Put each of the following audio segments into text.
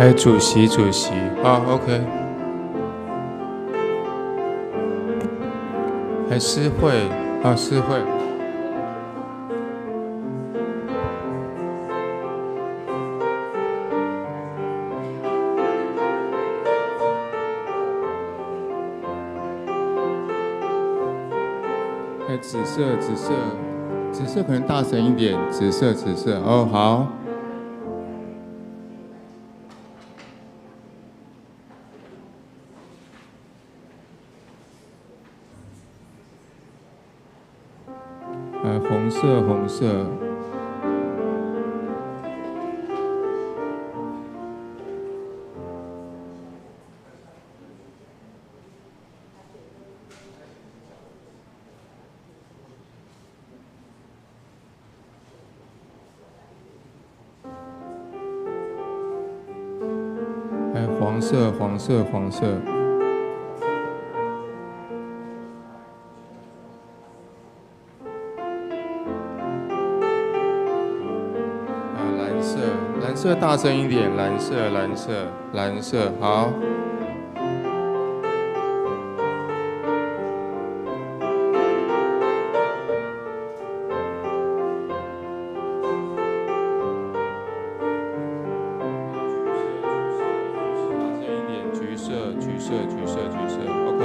還主席，主席，好，OK。還詩慧，啊，詩慧。還紫色，紫色，紫色可能大聲一點，紫色，紫色，哦，好。紅色，紅色。還黃色，黃色，黃色。藍色，藍色大聲一點，藍色，藍色，藍色，好。大聲一點，橘色，橘色，橘色，橘色，OK。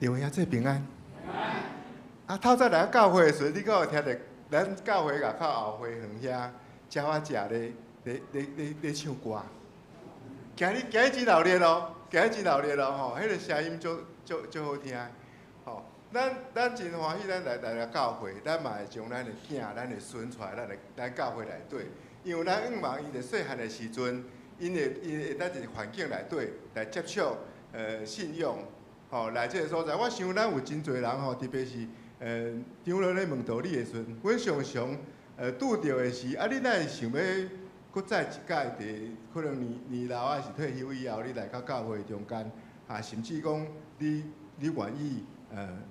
两位阿姐平安。啊，透早来教会的时阵，你敢有听著咱教会外口后花园遐鸟仔食咧咧咧咧咧唱歌？今日今日真热闹哦，今日真热闹吼，彼个声音足足足好听。吼，咱真欢喜，咱来教会，咱嘛会将咱的囝、咱的孙带来咱教会内底，因为咱向望𪜶伫细汉的时阵，𪜶会伫一个环境内底来接触信仰，吼，来这个所在，我想咱有真济人吼，特别是长老咧问道理的时阵，阮常常拄著的是，啊，你哪会想欲阁再一摆伫可能年年老抑是退休以后，你来到教会中间，啊，甚至讲你愿意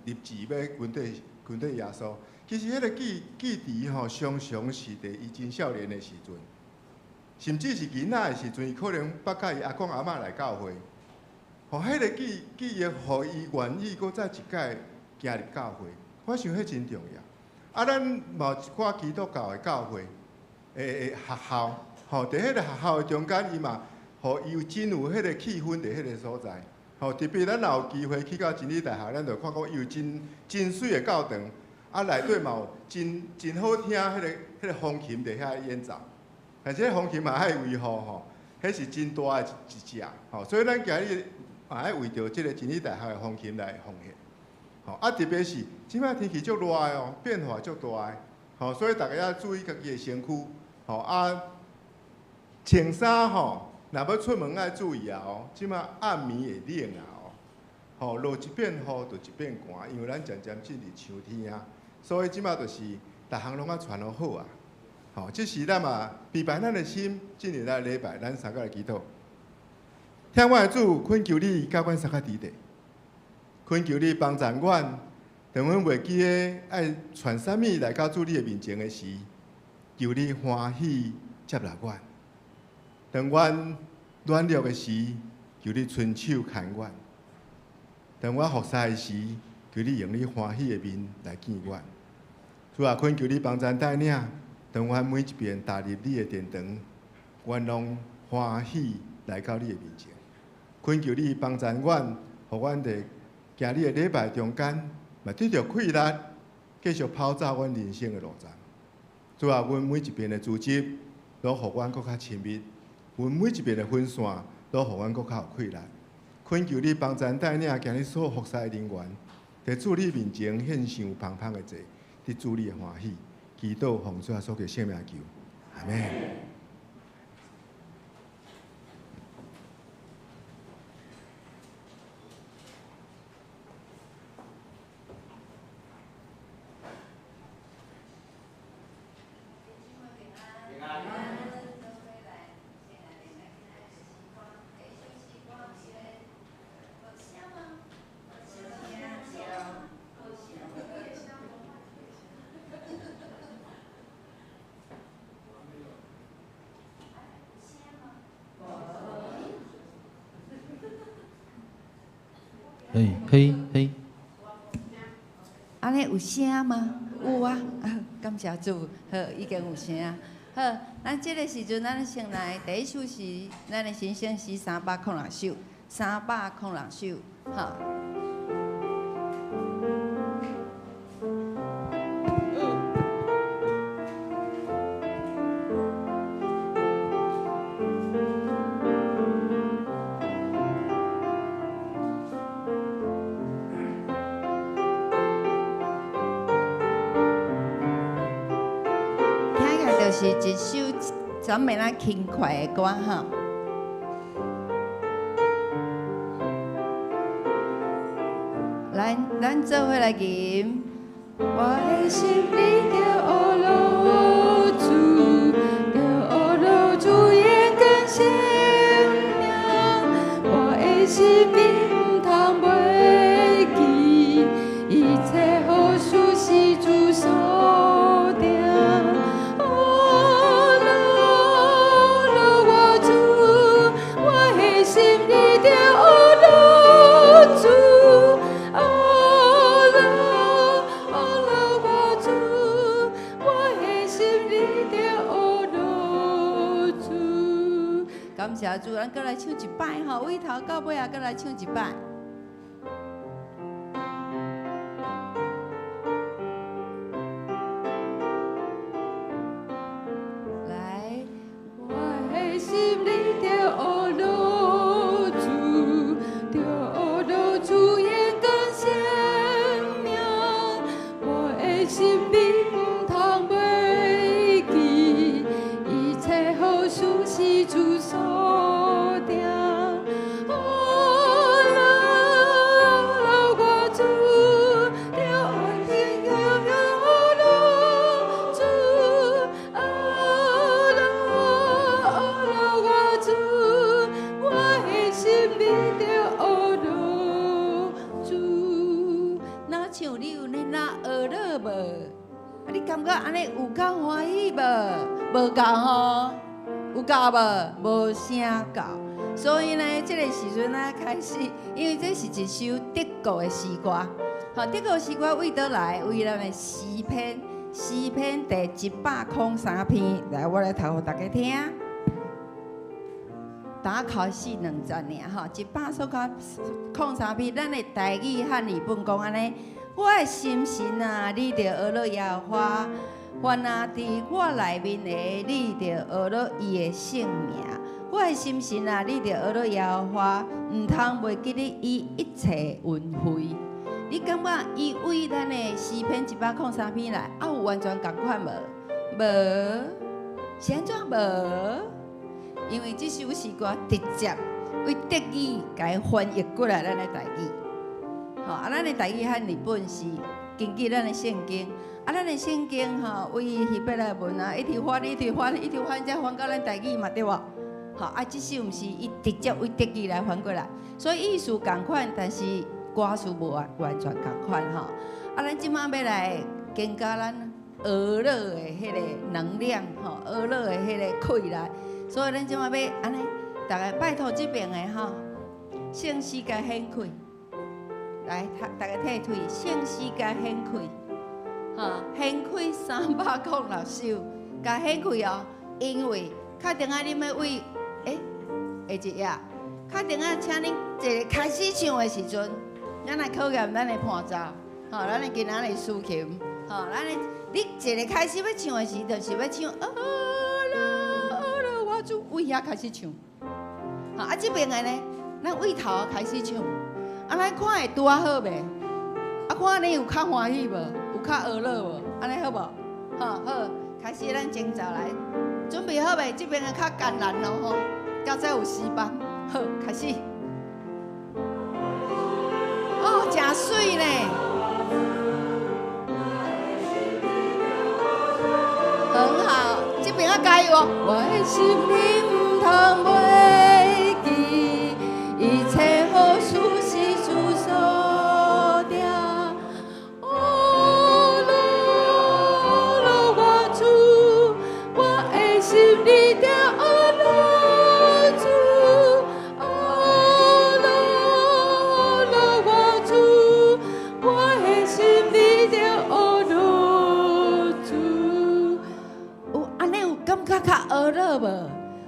立志欲跟缀耶稣。其实彼个记忆吼，常常是伫伊真少年的时阵，甚至是囡仔的时阵，伊可能捌佮伊阿公阿嬷来教会，予彼个记忆，予伊愿意阁再一摆行入教会。我想彼真重要。啊，咱嘛有一寡基督教的教会的学校，吼，伫彼个学校的中间，伊嘛，予伊有真有彼个气氛伫彼个所在。吼，特别咱若有机会去到真理大学，咱就看讲伊有真真媠的教堂，啊，内底嘛有真真好听彼个风琴伫遐演奏，但是彼风琴嘛爱维护吼，彼是真大的一只，吼，所以咱今日嘛爱为著这个真理大学的风琴来奉献。吼，啊，特别是这摆天气足热的哦，变化足大的，吼，所以大家要注意家己的身躯，吼啊，穿衫吼，若欲出门爱注意啊哦，这摆暗暝会冷啊哦，吼，落一遍雨就一遍寒，因为咱渐渐进入秋天啊，所以这摆就是逐项拢爱穿予好啊，吼，这时咱嘛预备咱的心，进入咱礼拜，咱三个来祈祷。疼阮的主，恳求你佮阮相佮伫咧。恳求你帮助阮，当阮袂记得爱传啥物来到主你的面前的时，求你欢喜接纳阮。当阮软弱的时，求你伸手牵阮。当我服侍的时，求你用你欢喜的面来见阮。主啊，恳求你帮助带领，当阮每一遍踏入你的殿堂，阮拢欢喜来到你的面前。恳求你帮助阮，予阮伫行你的礼拜中间，嘛得著气力，继续跑走阮人生的路程。主啊，阮每一遍的组织，拢予阮阁较亲密；阮每一遍的分散，拢予阮阁较有气力。恳求你帮助带领今日所有服侍的人员，伫主你面前献上芳芳的祭，得主你的欢喜。祈祷奉主耶稣的圣名求，阿们。嘿，嘿，嘿。按呢有声吗？有啊，感谢主，好，已经有声。好，咱这个时阵，咱先来第一首是咱的神圣诗306首，306首，好。是一首专门咱轻快的歌哈。来，咱做伙来吟。我的心里著学落主，著学落主言更鲜明。我的心里毋通袂记，一切好事是主所定。感谢主，咱阁来唱一摆吼，为头到尾啊，阁来唱一摆。唱，你有咧哪呵咾無？啊，你感覺按呢有夠歡喜無？無夠吼？有夠無？無啥夠。所以呢，這個時陣咱開始，因為這是一首德國的詩歌。吼，德國詩歌為佗來？為咱的詩篇，詩篇第103篇，來，我來讀予大家聽。打考試兩節爾吼，103篇，咱的台語漢語本講按呢，我的心神啊，你著呵咾耶和華，凡啊佇我內面的，你著呵咾伊的聖名。我的心神啊，你著呵咾耶和華，毋通袂記得伊一切恩惠。你感覺伊為咱的詩篇103篇來，啊有完全仝款無？無，是按怎無？因為這首詩歌直接為德語共伊翻譯過來，咱的台語。吼，啊，咱的台語漢語本是根據咱的聖經，啊，咱的聖經吼為希伯來文啊，一直翻，一直翻，一直翻，才翻到咱台語嘛，對無？吼，啊，這首毋是伊直接為德語來翻過來，所以意思仝款，但是歌詞無完全仝款吼。啊，咱這馬欲來增加咱呵咾的彼個能量，吼，呵咾的彼個氣力。所以咱這馬欲按呢，逐家拜託這爿的吼，聖詩共掀開，來，逐家退退，聖詩共掀開，吼，掀開306首，共掀開哦，因為較等下恁欲為，欸，下一頁，較等下請恁一個開始唱的時陣，咱來考驗咱的伴奏，吼，咱的今仔日司琴，吼，咱的你一個開始欲唱的時，就是欲唱。主為遐開始唱，吼啊！這爿的呢，咱為頭開始唱，啊，咱看會拄仔好袂？啊，看你有較歡喜無？有較呵咾無？按呢好無？吼好，開始咱前奏來，準備好未？這爿的較艱難咯吼，較早有詩班，好，開始。哦，誠媠呢，很好。這爿仔加油哦！我的心靈毋通袂記，一切好事是主所定。呵咾呵咾我主，我的心靈著呵咾主。呵咾呵咾我主，我的心靈著呵咾主。按呢有感覺較呵咾無？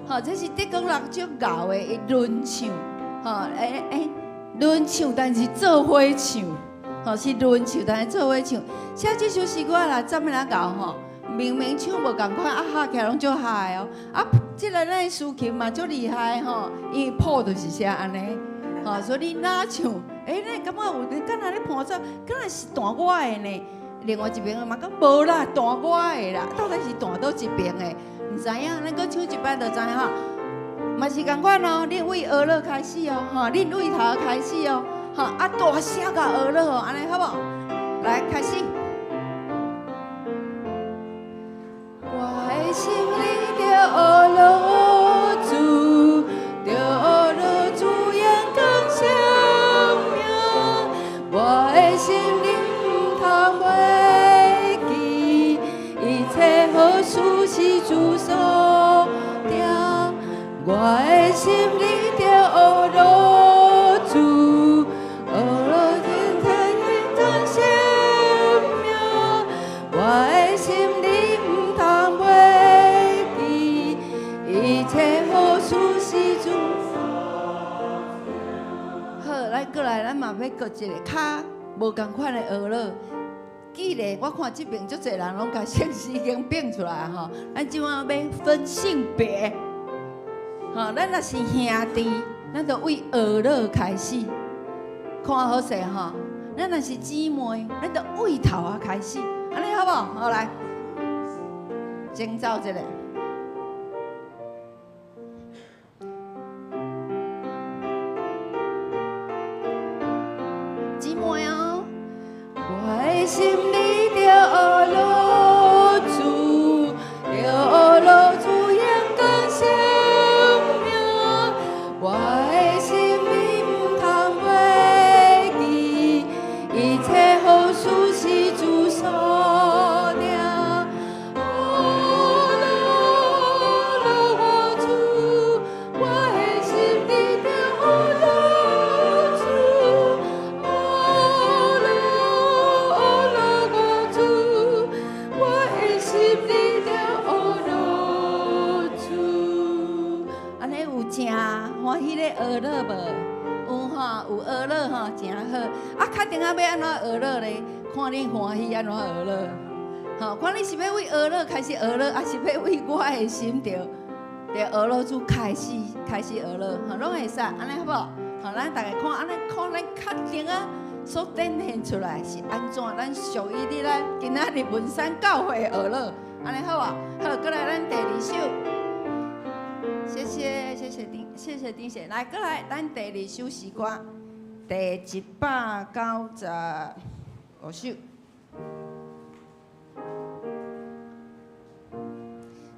吼，這是德國人足𠢕的，伊輪唱，吼，欸欸，輪唱，但是做伙唱，吼，是輪唱，但是做伙唱。寫這首詩歌啦，怎麼來𠢕吼？明明唱無仝款，啊，合起來攏足合的哦。啊，這個咱的司琴嘛足厲害吼，因為譜就是寫按呢，吼，所以你哪唱，欸，你感覺有，敢若咧伴奏，敢若是彈我的呢？另外一爿的嘛講無啦，彈我的啦，到底是彈佗一爿的？毋知影，咱閣唱一擺就知吼。嘛是仝款哦，恁為呵咾開始哦，吼，恁為頭開始哦，吼，啊大聲共呵咾哦，按呢好無？來開始。我的心靈著呵咾主，著呵咾主榮光聖名，我的心靈毋通袂記，一切好事是主所定，我的心靈著呵咾主，呵咾天天天聖名，我的心靈毋通袂記，一切好事是主所定。好，來過來，咱嘛欲閣一个較無仝款的呵咾。既然我看這爿足濟人攏共聖詩已經變出來吼，咱這馬欲分性別，吼，咱若是兄弟，咱就為呵咾開始，看好勢吼。咱若是姊妹，咱就為頭仔開始，按呢好無？好來，前奏一下。姊妹哦，我的心裡著呵咾主，著呵咾主榮光聖名，我的心裡毋通袂記，一切好事仔欲按怎呵咾咧？看恁歡喜按怎呵咾。吼，看你是欲為呵咾開始呵咾，抑是欲為我的心著著呵咾主開始開始呵咾，吼，攏會使，按呢好無？吼，咱逐家看，按呢看咱確定啊，所展現出來是按怎？咱屬於佇咱今仔日文山教會呵咾，按呢好無？好，閣來咱第二首，謝謝謝謝丁，謝謝丁姐，來，閣來咱第二首詩歌，第195首。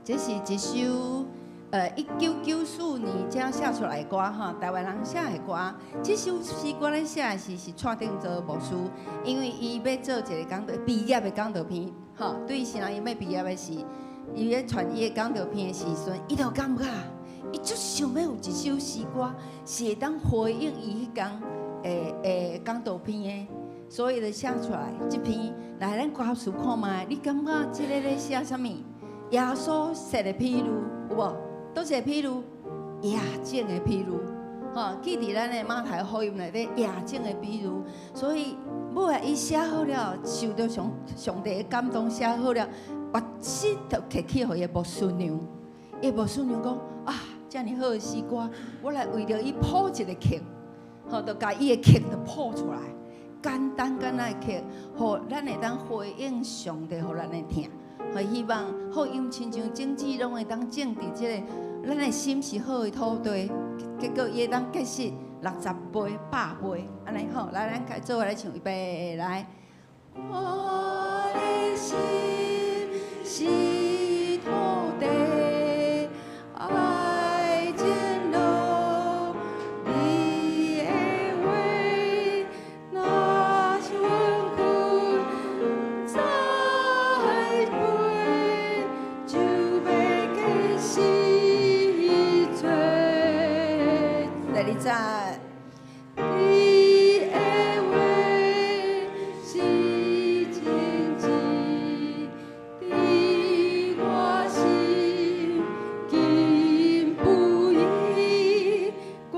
這是一首1994年才寫出來的歌吼，台灣人寫的歌。這首詩歌咧寫的是蔡定澤牧師，因為伊欲做一个講道畢業的講道片，吼，對時人伊欲畢業的時，伊咧傳伊的講道片的時陣，伊就感覺，伊足想欲有一首詩歌是會當回應伊彼工的講道片的，所以就寫出來這篇。來，咱歌詞看覓，你感覺這个咧寫啥物？耶穌設的比喻有無？佗一个比喻，夜種的比喻，吼，記佇咱的馬太福音內底夜種的比喻。所以尾仔伊寫好了，受著上上帝的感動寫好了，拔筆就摕去予伊的牧師娘。伊牧師娘講啊，遮爾好的詩歌，我來為著伊譜一个曲，吼，就共伊的曲就譜出來，簡單簡單的曲，予咱會當回應上帝，予咱的疼。希望福音親像種子，攏會當種佇這个咱的心是好的土地，結果伊會當結實60倍、100倍，按呢好，來，咱開做伙來唱，預備來。我的心是土地，愛種落你的話，若是阮困栽培，就欲結實多。第二節。你的話是真摯，佇我心堅不移。我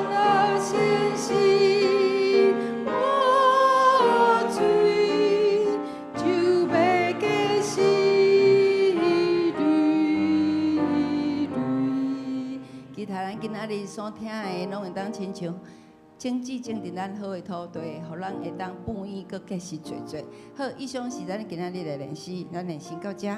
若相信活水，就欲結實累累。其他咱今仔日所聽的，攏會當親像種子種佇咱好的土地，予咱會當放伊閣結實濟濟。好，以上是咱今仔日的練習，咱練習到遮。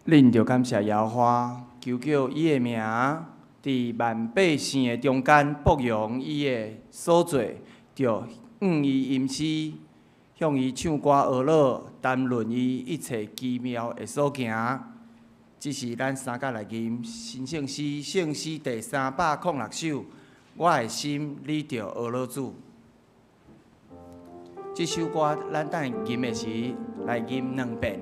恁著感謝耶和華，求叫伊的名佇萬百姓的中間，播揚伊的所做，著向伊吟詩，向伊唱歌呵咾，談論伊一切奇妙的所行。這是咱三甲來吟神聖詩，聖詩第306首。我的心，你著呵咾主。這首歌咱等下吟的時來吟兩遍。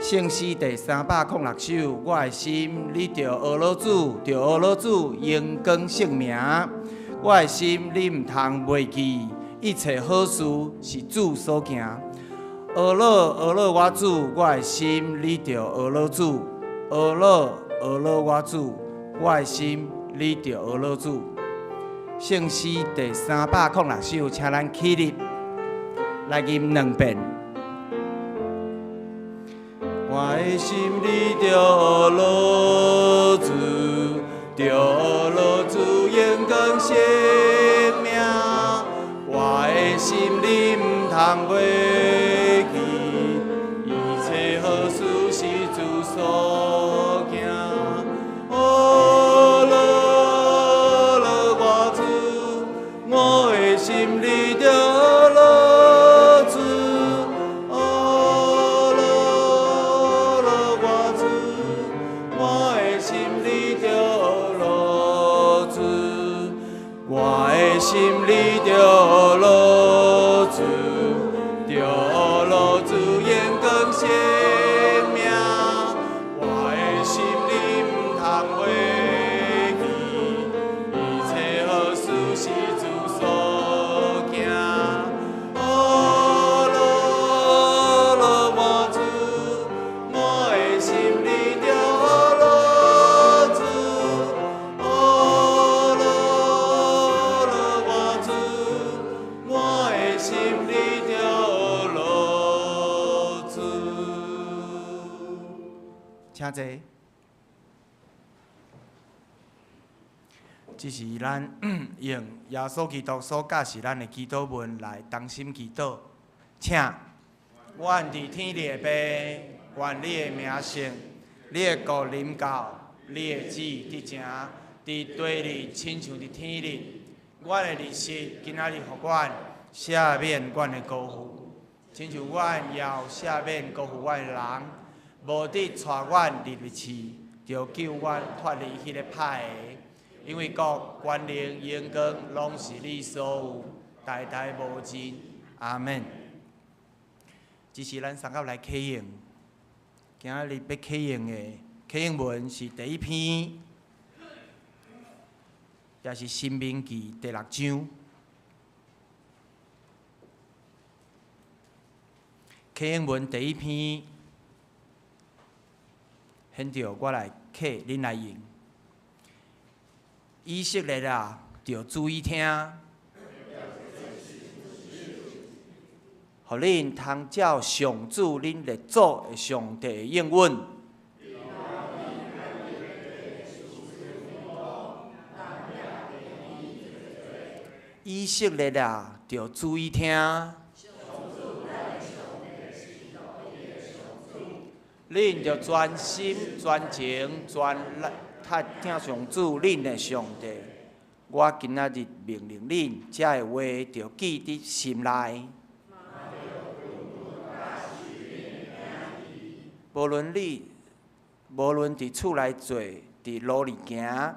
聖詩第306首，我的心，你著呵咾主，著呵咾主，榮光聖名。我的心，你毋通袂記，一切好事是主所行。呵咾呵咾我主，我的心，你著呵咾主，呵咾呵咾我主，我的心，你著呵咾主。聖詩第306首，請咱起立來吟兩遍。我的心，你著呵咾主，著呵咾主，榮光聖名。我的心，你毋通袂記，一切好事是主所行。呵咾呵咾我主，我的心，你著呵咾主，呵咾呵咾我主，我的心，你著呵咾主，我的心，你著呵咾主，著呵咾主，榮光聖名。我的心，你毋通袂記，一切好事是主所行。呵咾呵咾我主，我的心，你著呵咾主，呵咾呵咾我主，我的心，你著呵咾主。請坐。這是咱用耶穌基督所教示咱的祈禱文來同心祈禱。請，阮佇天裡的父，願你的名聖，你的國臨到，你的旨意得成，佇地裡親像佇天裡。阮的日食今仔日予阮，赦免阮的辜負，親像阮也有赦免辜負阮的人，無得帶阮入去試，著救阮脫離彼个歹的。因為國、權能、榮光，攏是你所有，代代無盡。阿們。這是咱三甲來啟用，今仔日欲啟用的啟用文是第一篇，也是《申命記》第六章。啟用文第一篇，現在我來啟，恁來用。以色列啊，著注意聽，予恁通照上主恁列祖的上帝的應允。以色列啊，著注意聽，恁著專心、專情、專力。聽上主恁的上帝，我今仔日命令恁，這个話著記佇心內。無論你，無論佇厝內坐，佇路裡行，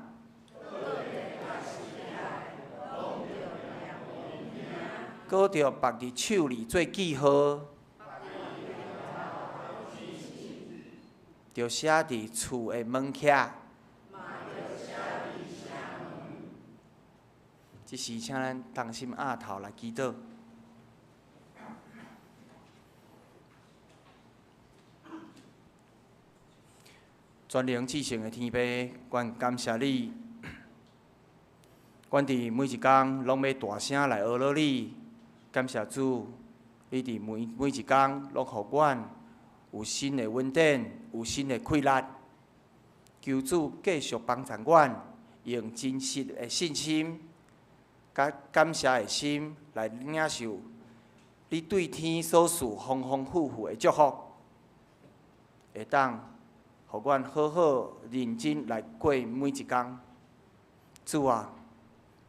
閣著縛佇手裡做記號，著寫佇厝的門徛。這時，請咱同心徼頭來祈禱。全能至聖的天父，阮感謝你。阮佇每一工攏欲大聲來呵咾你，感謝主，你佇每每一工攏予阮有新的恩典，有新的氣力。求主繼續幫助阮，用真實的信心、佮感謝的心來領受你對天所賜豐豐富富的祝福，會當予阮好好認真來過每一工。主啊，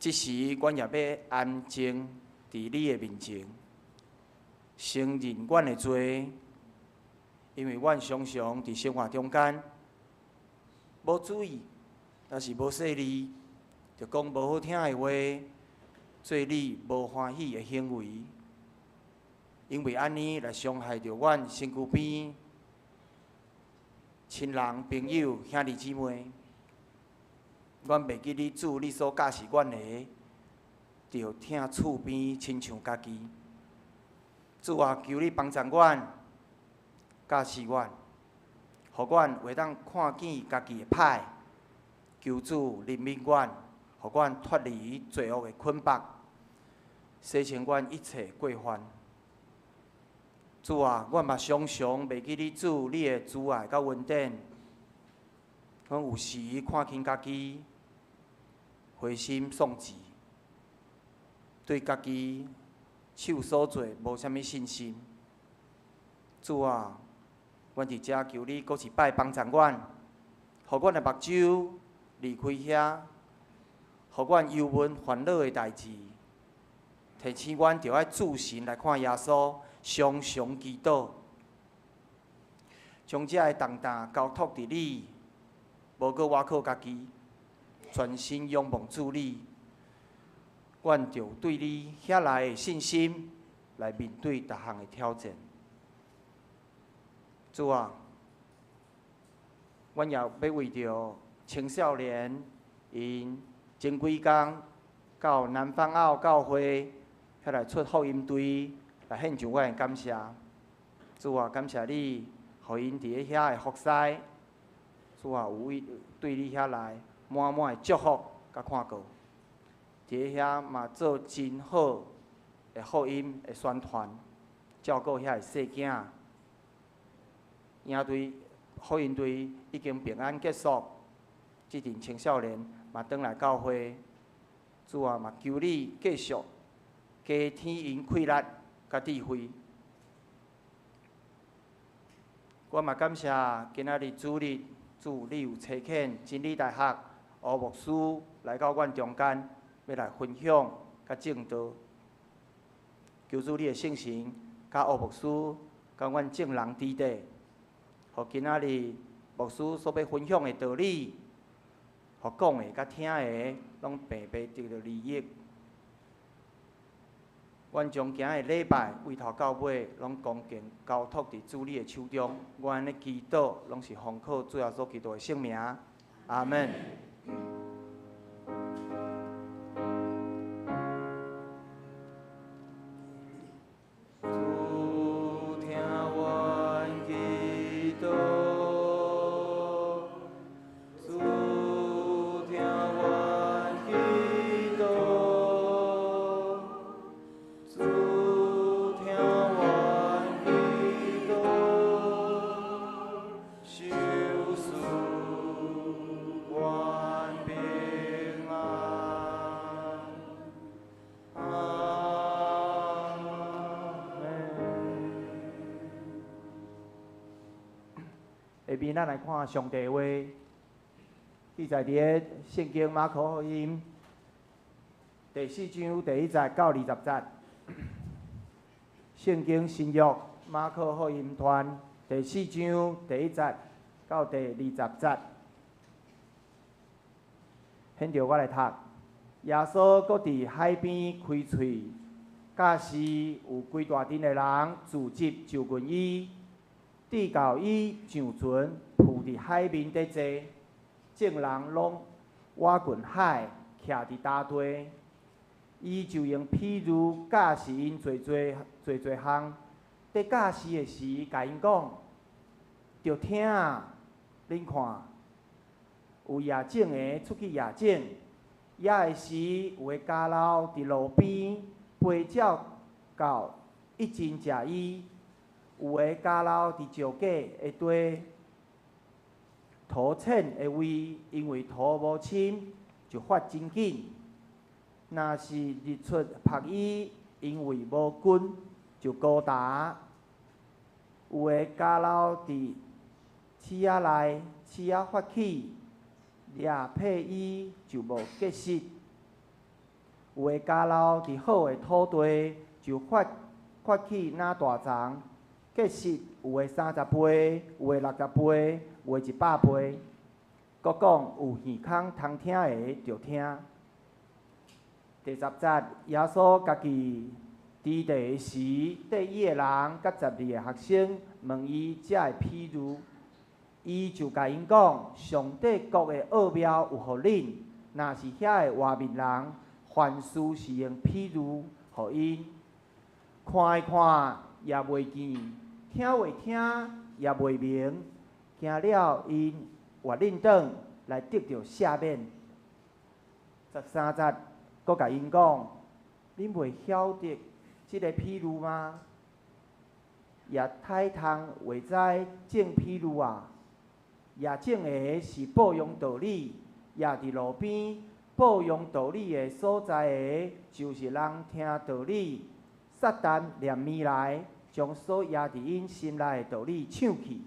這時，阮也欲安靜佇你的面前，承認阮的罪，因為阮常常佇生活中間無注意，抑是無細膩，就講無好聽的話，做你無歡喜的行為，因為按呢來傷害著阮身軀邊親人、朋友、兄弟姊妹。阮袂記得主，你所教示阮的，著疼厝邊親像家己。主啊，求你幫助阮，教示阮，予阮會當看見家己的歹，求主憐憫阮，予阮脫離罪惡的捆綁，洗清阮一切過犯。主啊，阮嘛常常袂記得主你的慈愛佮恩典，阮有時看輕家己，灰心喪志，對家己手所做無啥物信心。主啊，阮佇遮求你閣一擺幫助阮，予阮的目睭離開遐，予阮憂悶煩惱的代誌，提醒阮著愛注神來看耶穌，常常祈禱，將這个重擔交託佇你，無閣倚靠家己，全心仰望主你。阮著對你遐來的信心來面對逐項的挑戰。主啊，阮也欲為著青少年𪜶前幾工到南方澳教會遐來出福音隊來獻上阮的感謝。主啊，感謝你，予𪜶佇咧遐的服侍。主啊，有位對你遐來滿滿的祝福佮看顧，佇咧遐嘛做真好的福音的宣傳，照顧遐的細囝。營隊福音隊已經平安結束，這陣青少年嘛轉來教會。主啊，嘛求你繼續加添𪜶氣力佮智慧。我嘛感謝今仔日主日，主你有差遣真理大學吳牧師來到阮中間，欲來分享佮證道。求主你的聖神佮吳牧師佮阮眾人佇底，予今仔日牧師所欲分享的道理，予講的佮聽的，攏白白得著利益。阮將今仔个禮拜為頭到尾，攏恭敬交託佇主你的手中。阮的祈禱攏是奉靠主耶穌基督的聖名，阿們。主聽阮祈禱，主聽阮祈禱，主聽阮祈禱，求賜阮平安。阿們。下面咱來看上帝話，記載佇咧聖經馬可福音第四章第一節到20節。聖經新約馬可福音傳第四章第一節到第20節。現著我來讀。耶穌閣佇海邊開喙，教示有規大陣的人聚集就近伊，直到伊上船浮佇海面底坐，眾人攏倚近海，徛佇礁地。伊就用譬喻教示𪜶濟濟濟濟項。佇教示的時，共𪜶講：著聽啊，恁看，有野種的出去野種，野的時有的交落佇路邊，飛鳥到一陣食伊；有的交落佇石架的地，土淺的位，因為土無深，就發真緊。若是日出曝伊，因為無根，就枯焦。有的交落佇刺仔內，刺仔發起，掠被伊就無結實。有的交落佇好的土地，就發起若大欉，結實有的30倍，有的60倍，有的100倍。閣講有耳孔通聽的，就聽。第10節，耶穌家己佇地的時，綴伊的人佮12個學生問伊這个譬喻，伊就共𪜶講：上帝國的奧妙有予恁，若是遐个外面人，凡事是用譬喻予𪜶看的看也袂見，聽的聽也袂明，驚了𪜶越輪轉來得著赦免。13節，閣共𪜶講：恁袂曉得這个譬喻嗎？野太通會知種譬喻啊！野種的是報揚道理，野佇路邊報揚道理的所在的，就是人聽道理，撒旦連綿來，將所壓佇𪜶心內的道理搶去。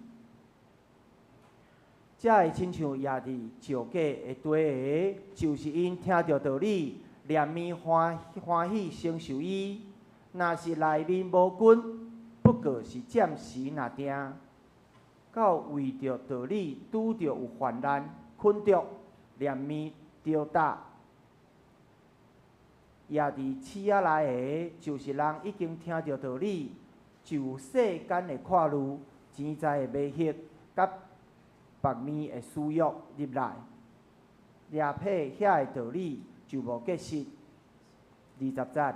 這會親像壓佇石架的地的，就是𪜶聽著道理，連綿歡歡喜承受伊。若是內面無根，不過是暫時若定，到為著道理拄著有患難困著，連綿著倒。壓佇刺仔內的，就是人已經聽著道理，就世間的看慮、錢財的迷惑、佮縛物的私欲入來，掠破遐个道理就無結實。20節，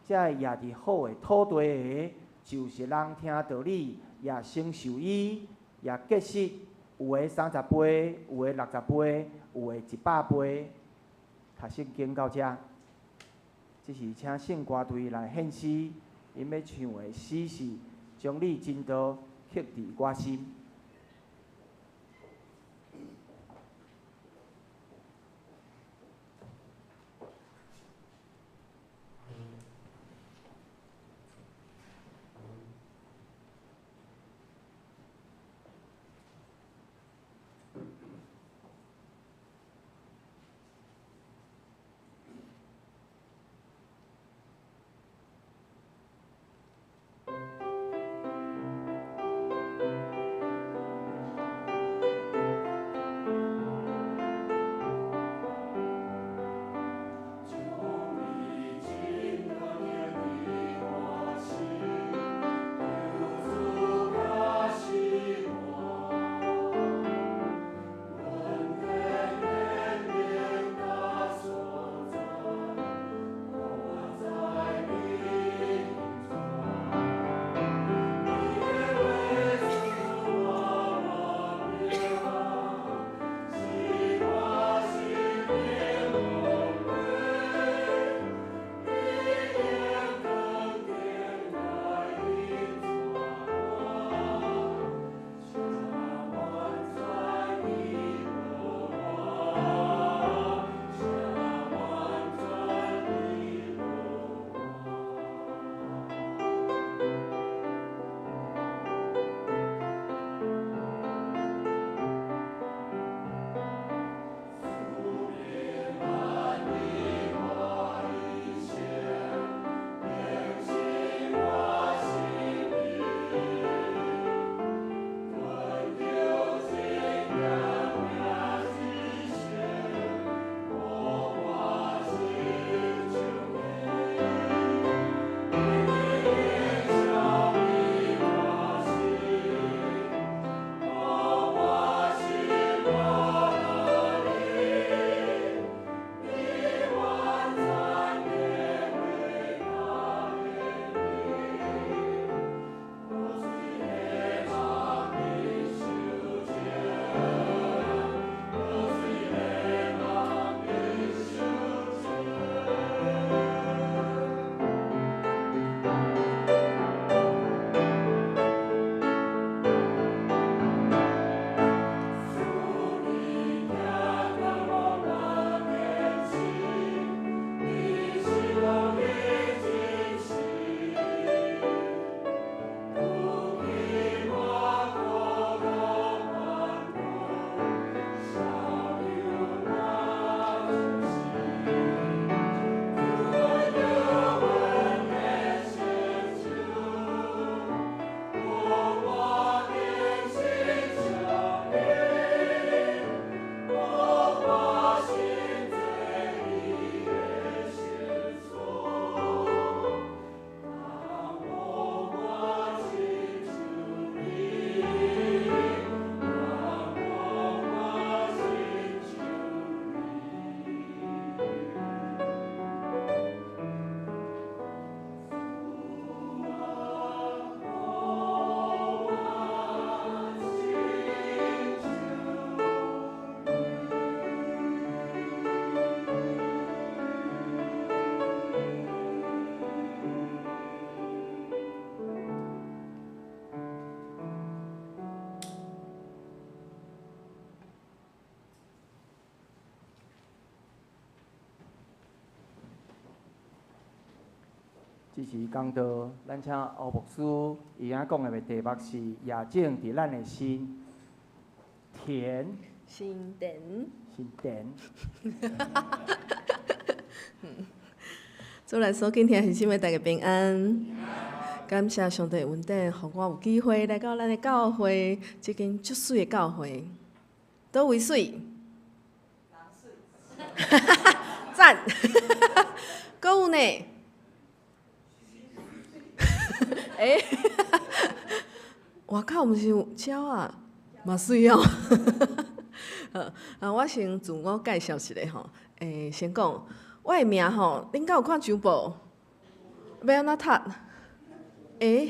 這个壓佇好的土地的，就是人聽道理，也承受伊，也結實，有的30倍，有的60倍，有的100倍。讀聖經到這，這是請聖歌隊來獻詩，𪜶欲唱的詩是《將你真道刻佇我心》。這是講道，咱請歐牧師伊仔講的題目是夜種佇咱的心田。心田。心田。主內所敬聽弟兄姊妹，大家平安。感謝上帝恩典，予我有機會來到咱的教會，這間足媠的教會。佗位媠？讚。閣有呢？欸，外口毋是有鳥仔，嘛媠哦。啊，我先自我介紹一下吼。欸，先講我的名吼，恁敢有看周報？欲按怎讀？欸，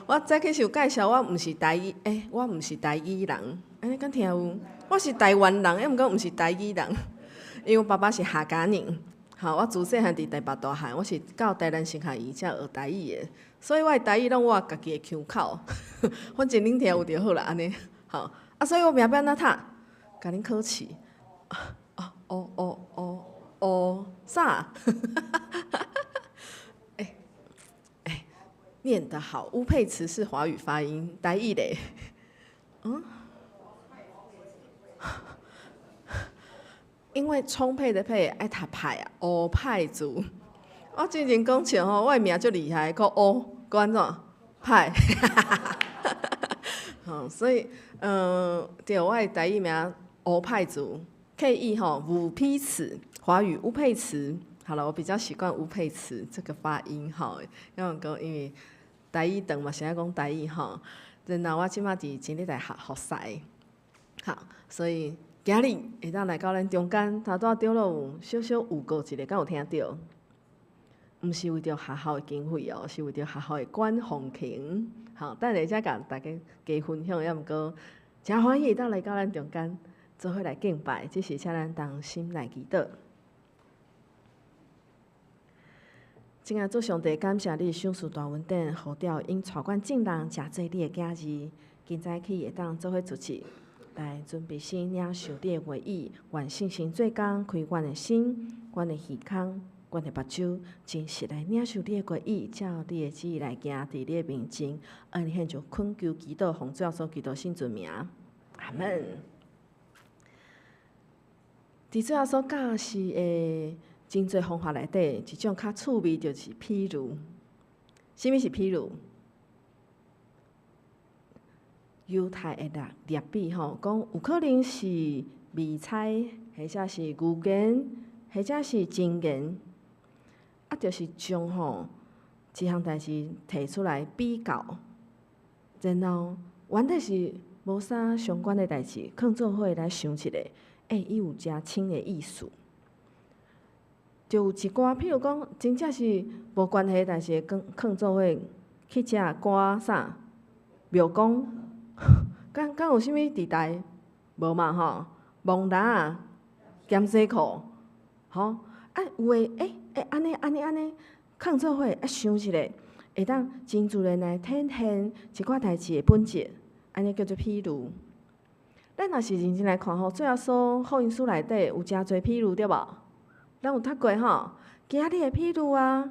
我早起時有介紹，我毋是台語，欸，我毋是台語人，按呢敢聽有？我是台灣人，抑毋過毋是台語人，因為我爸爸是客家人。好，我自細漢佇台北大漢，我是到台南神學院才學台語的，所以我的台語攏我家己的腔口，反正恁聽有就好啦，按呢。好，啊，所以我名欲按怎讀？共恁考試。哦哦哦哦哦，啥？欸欸，念得好，烏佩慈是華語發音，台語咧。嗯？因為充沛的沛愛讀派啊，烏派族。我之前講笑吼，我的名足厲害，閣烏，閣按怎派？吼，所以，對，我的台語名烏派族，K E 吼，五批詞，華語烏佩慈。好了，我比較習慣烏佩慈這個發音吼，因為講因為台語長嘛是愛講台語吼。然後我這馬佇真理大學服侍，好，所以。今日會當來到咱中間，頭拄仔長老有小小預告一下，敢有聽著？毋是為著學校的經費哦，是為著學校的管風琴。好，等下才共大家加分享，抑毋過誠歡喜會當來到咱中間，做伙來敬拜，這時請咱同心來祈禱。親愛主上帝，感謝你賞賜大恩典，呼召𪜶帶阮眾人成做你的囝兒，今早起會當做伙出去。來準備心領受你的話語，願聖神做工，開阮的心、阮的耳孔、阮的目睭，真實來領受你的話語，照你的旨意來行，佇你的面前，按呢獻上懇求祈禱，奉主耶穌基督聖尊名，阿門。佇主耶穌教示的真濟方法內底，一種較趣味就是譬喻。啥物是譬喻？猶太的拉比吼，講有可能是迷猜，或者是預言，或者是箴言，啊，就是將吼一項代誌提出來比較，然後原底是無啥相關的代誌，囥做伙來想一下，欸，伊有誠深的意思。就有一寡，譬如講，真正是無關係的代誌，囥囥做伙去食歌啥廟公。敢敢有啥物佇台？無嘛吼，摸籃仔、兼西褲，吼啊有的欸欸按呢按呢按呢，囥做伙啊想一下，會當真自然來體現一寡代誌的本質，按呢叫做譬喻。咱若是認真來看吼，主耶穌福音書內底有誠濟譬喻對無？咱有讀過吼，今日的譬喻啊。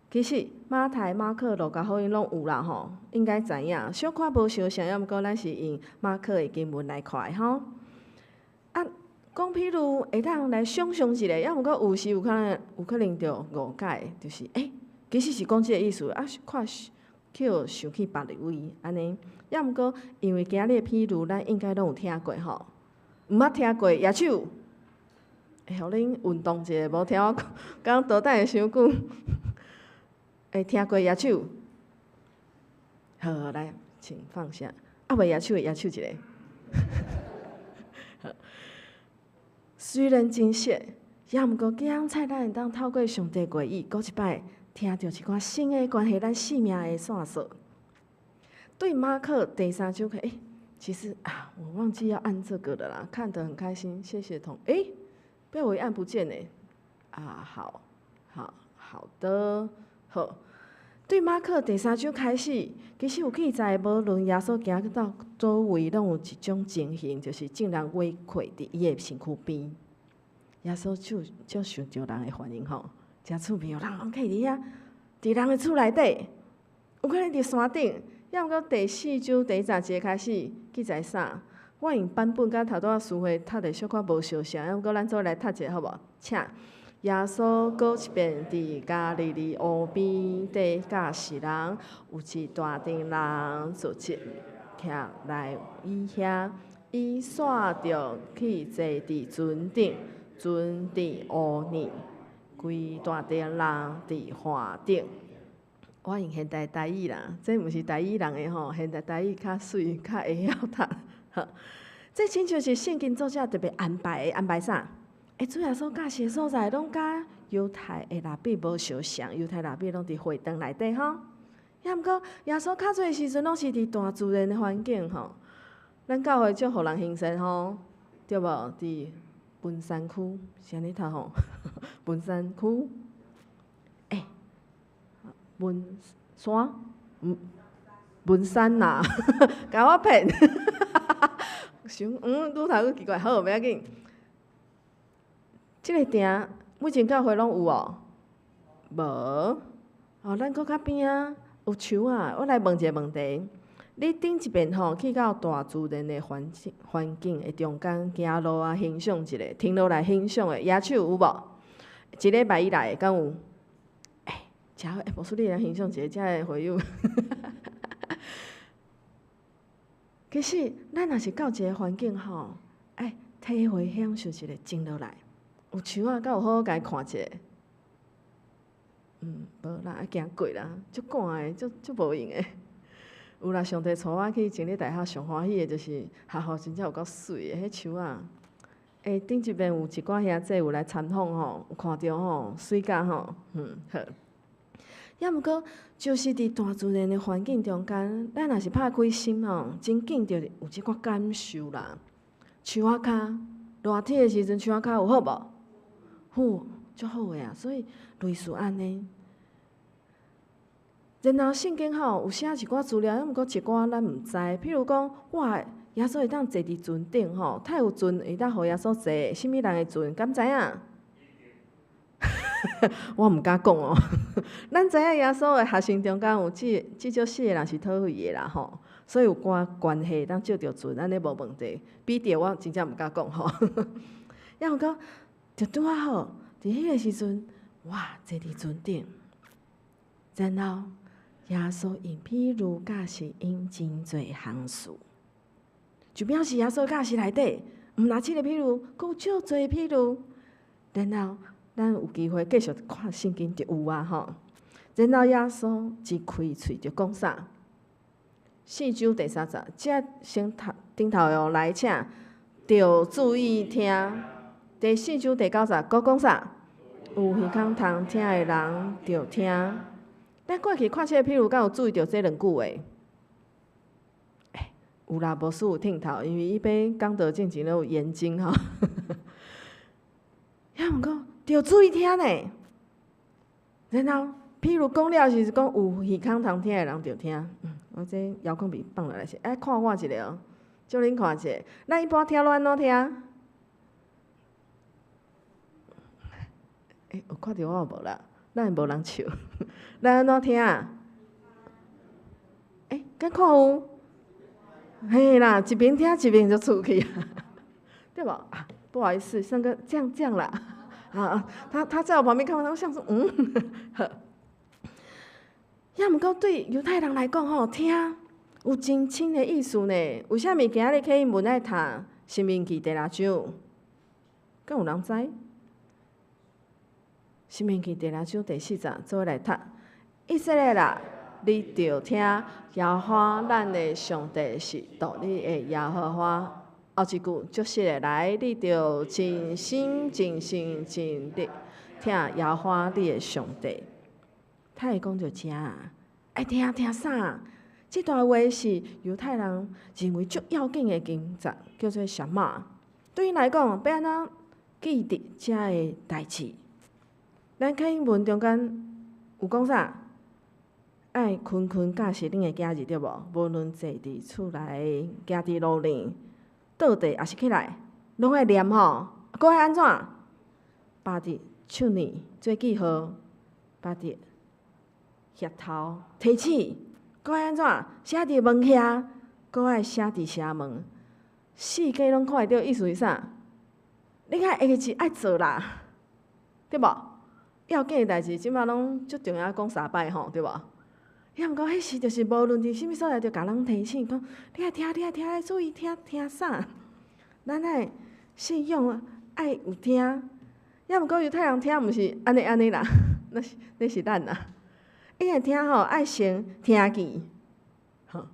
其實馬太、馬可、路加福音攏有啦吼，應該知影。小可無相像，抑毋過咱是用馬可的經文來看的吼。啊，講譬喻會當來想像一下，抑毋過有時有可能有可能著誤解，就是欸，其實是講這个意思，啊，看去予想去別个位按呢。抑毋過因為今日的譬喻，咱應該攏有聽過吼，毋捌聽過舉手，會予恁運動一下，無聽我講倒帶傷久。會聽過舉手，好，來，請放下。啊，未舉手的舉手一下。好，雖然真熟，抑毋過精彩，咱會當透過上帝話語，閣一擺聽著一寡新的關係咱性命的線索。對馬可第三章，欸，其實啊，我忘記要按這個的啦，看得很開心，謝謝同。欸，被我一按不見欸。啊，好，好，好的，好。對馬可第三章開始，其實有記載，無論耶穌行到佗位，攏有一種情形，就是眾人圍困佇伊的身軀邊。耶穌就就受著人的歡迎吼，誠趣味哦，人攏徛佇遐，佇人的厝內底，有可能佇山頂。抑毋過第四章第一十節開始記載啥？我用版本佮頭拄仔詞彙讀的小可無相像，抑毋過咱做伙來讀一下好無？請耶穌閣一遍佇加利利湖邊佇教示人，有一大陣人聚集起來伊遐，伊煞著去坐佇船頂，船佇湖內，規大陣人佇岸頂。我用現代台語啦，這毋是台語人的吼，現代台語較媠，較會曉讀。這親像是聖經作者特別安排的，安排啥？欸，主耶穌教示的所在，攏佮猶太的拉比無相像，猶太拉比攏佇會堂內底吼。抑毋過耶穌較濟時陣攏是佇大自然的環境吼。咱教會足予人興盛吼，對無？佇文山區，是按呢讀吼？文山區，欸，文山，文山啦，共我騙，想愈讀愈奇怪，好，袂要緊。這个埕每間教會攏有哦？無？哦，咱閣較邊仔有樹仔，我來問一个問題：你頂一遍吼去到大自然的環境環境的中間行路啊，欣賞一下，停落來欣賞的野樹有無？一禮拜以來敢有？欸，誠好，欸，牧師你來欣賞一下遮的會友。其實，咱若是到一个環境吼，欸，體會享受一下，靜落來。有樹仔，敢有好好共伊看一下？無啦，愛行過啦，足趕的，足足無閒的。有啦，上帝帶我去真理大學上歡喜的就是學校真正有夠媠的，彼樹仔。欸，頂一遍有一寡兄弟有來參訪吼，有看著吼，媠甲吼，好。抑毋過，就是佇大自然的環境中間，咱若是拍開心吼，真緊就有這寡感受啦。樹仔跤，熱天的時陣，樹仔跤有好無？好，足好的啊，所以類似按呢。然後聖經吼有寫一寡資料，抑毋過一寡咱毋知。譬如講，哇，耶穌會當坐佇船頂吼，太有船會當予耶穌坐，啥物人的船？敢知影？我毋敢講哦。咱知影耶穌的學生中間有至至少四个人是討費的啦吼，所以有關關係會當借著船，按呢無問題。彼得我真正毋敢講吼。抑毋過就拄仔好，佇彼个時陣，哇，坐佇船頂，然後耶穌用譬喻教示𪜶真濟項事，就表示耶穌教示內底，毋若這个譬喻，閣有足濟譬喻。然後咱有機會繼續看聖經就有啊吼。然後耶穌一開喙就講啥？四章第三節，這先讀頂頭哦，來請，著注意聽。第四章第九節，閣講啥？有耳孔通聽的人，著聽。咱過去看這个譬喻，敢有注意著這兩句話？欸，有啦，無輸有聽頭，因為伊欲講道進前攏有研經吼。抑毋過，著注意聽呢。然後，譬喻講了時，是講有耳孔通聽的人，著聽。我這遙控筆放落來是，愛看我一下哦，借恁看一下。咱一般聽攏按怎聽？欸，有看著我無啦？哪會無人笑？咱按怎聽？欸，敢看有？嘿啦，一邊聽一邊就出去啊，對無？啊，不好意思，上個這樣這樣啦。啊，他在我旁邊看，我想說，好。抑毋過對猶太人來講吼，聽有真深的意思呢。為啥物今仔日啟英文愛讀《申命記》第六章？敢有人知？申命記第六章第四節，做伙來讀。以色列啊，你著聽，耶和華咱的上帝是獨一的耶和華。後一句足實的來，你著盡心、盡性、盡力疼耶和華你的上帝。他會講著遮啊，愛聽聽啥？這段話是猶太人認為足要緊的經節，叫做什麼？對𪜶來講，欲按怎記得遮个代誌？咱啟英文中間有講啥？愛勤勤教示恁的囝兒，對無？無論坐佇厝內、行佇路裡、倒地抑是起來，攏愛念吼。閣愛按怎？放佇手呢做記號，擺佇額頭提醒，閣愛按怎寫佇門遐，閣愛寫佇城門，四界攏看會著，意思是啥？你較會記愛做啦，對無？要緊的代誌，這擺攏足重要，講三擺吼，對無？抑毋過彼時就是無論佇啥物所在，就共人提醒講：你愛聽，你愛聽，愛注意聽，聽啥？咱愛信仰愛有聽，抑毋過猶太人聽毋是按呢按呢啦，那是那是咱啦。伊會聽吼，愛先聽見，吼。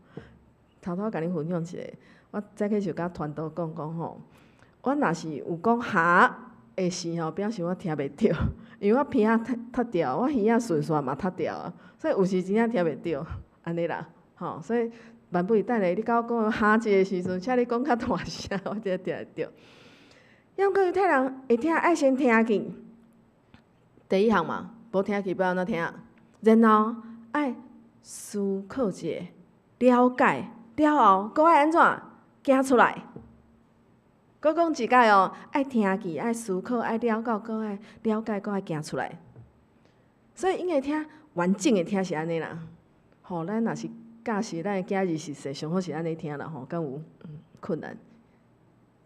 偷偷共恁分享一下，我早起就佮傳道講講吼，我若是有講哈的時吼，表示我聽袂著，因為我鼻仔塞掉，我耳仔順線嘛塞掉啊，所以有時真正聽袂著，按呢啦，吼，所以萬不如等下你佮我講哈字的時陣，請你講較大聲，我才聽會著。抑毋過猶太人會聽，愛先聽見，第一項嘛，無聽見欲按怎聽？然後愛思考一下，了解了後，閣愛按怎行出來？閣講一擺哦，愛聽見，愛思考，愛了解，閣愛了解，閣愛行出來。所以𪜶會聽完整的聽是按呢啦。吼，咱若是教示咱的囝兒是說，上好是按呢聽啦吼，敢有困難？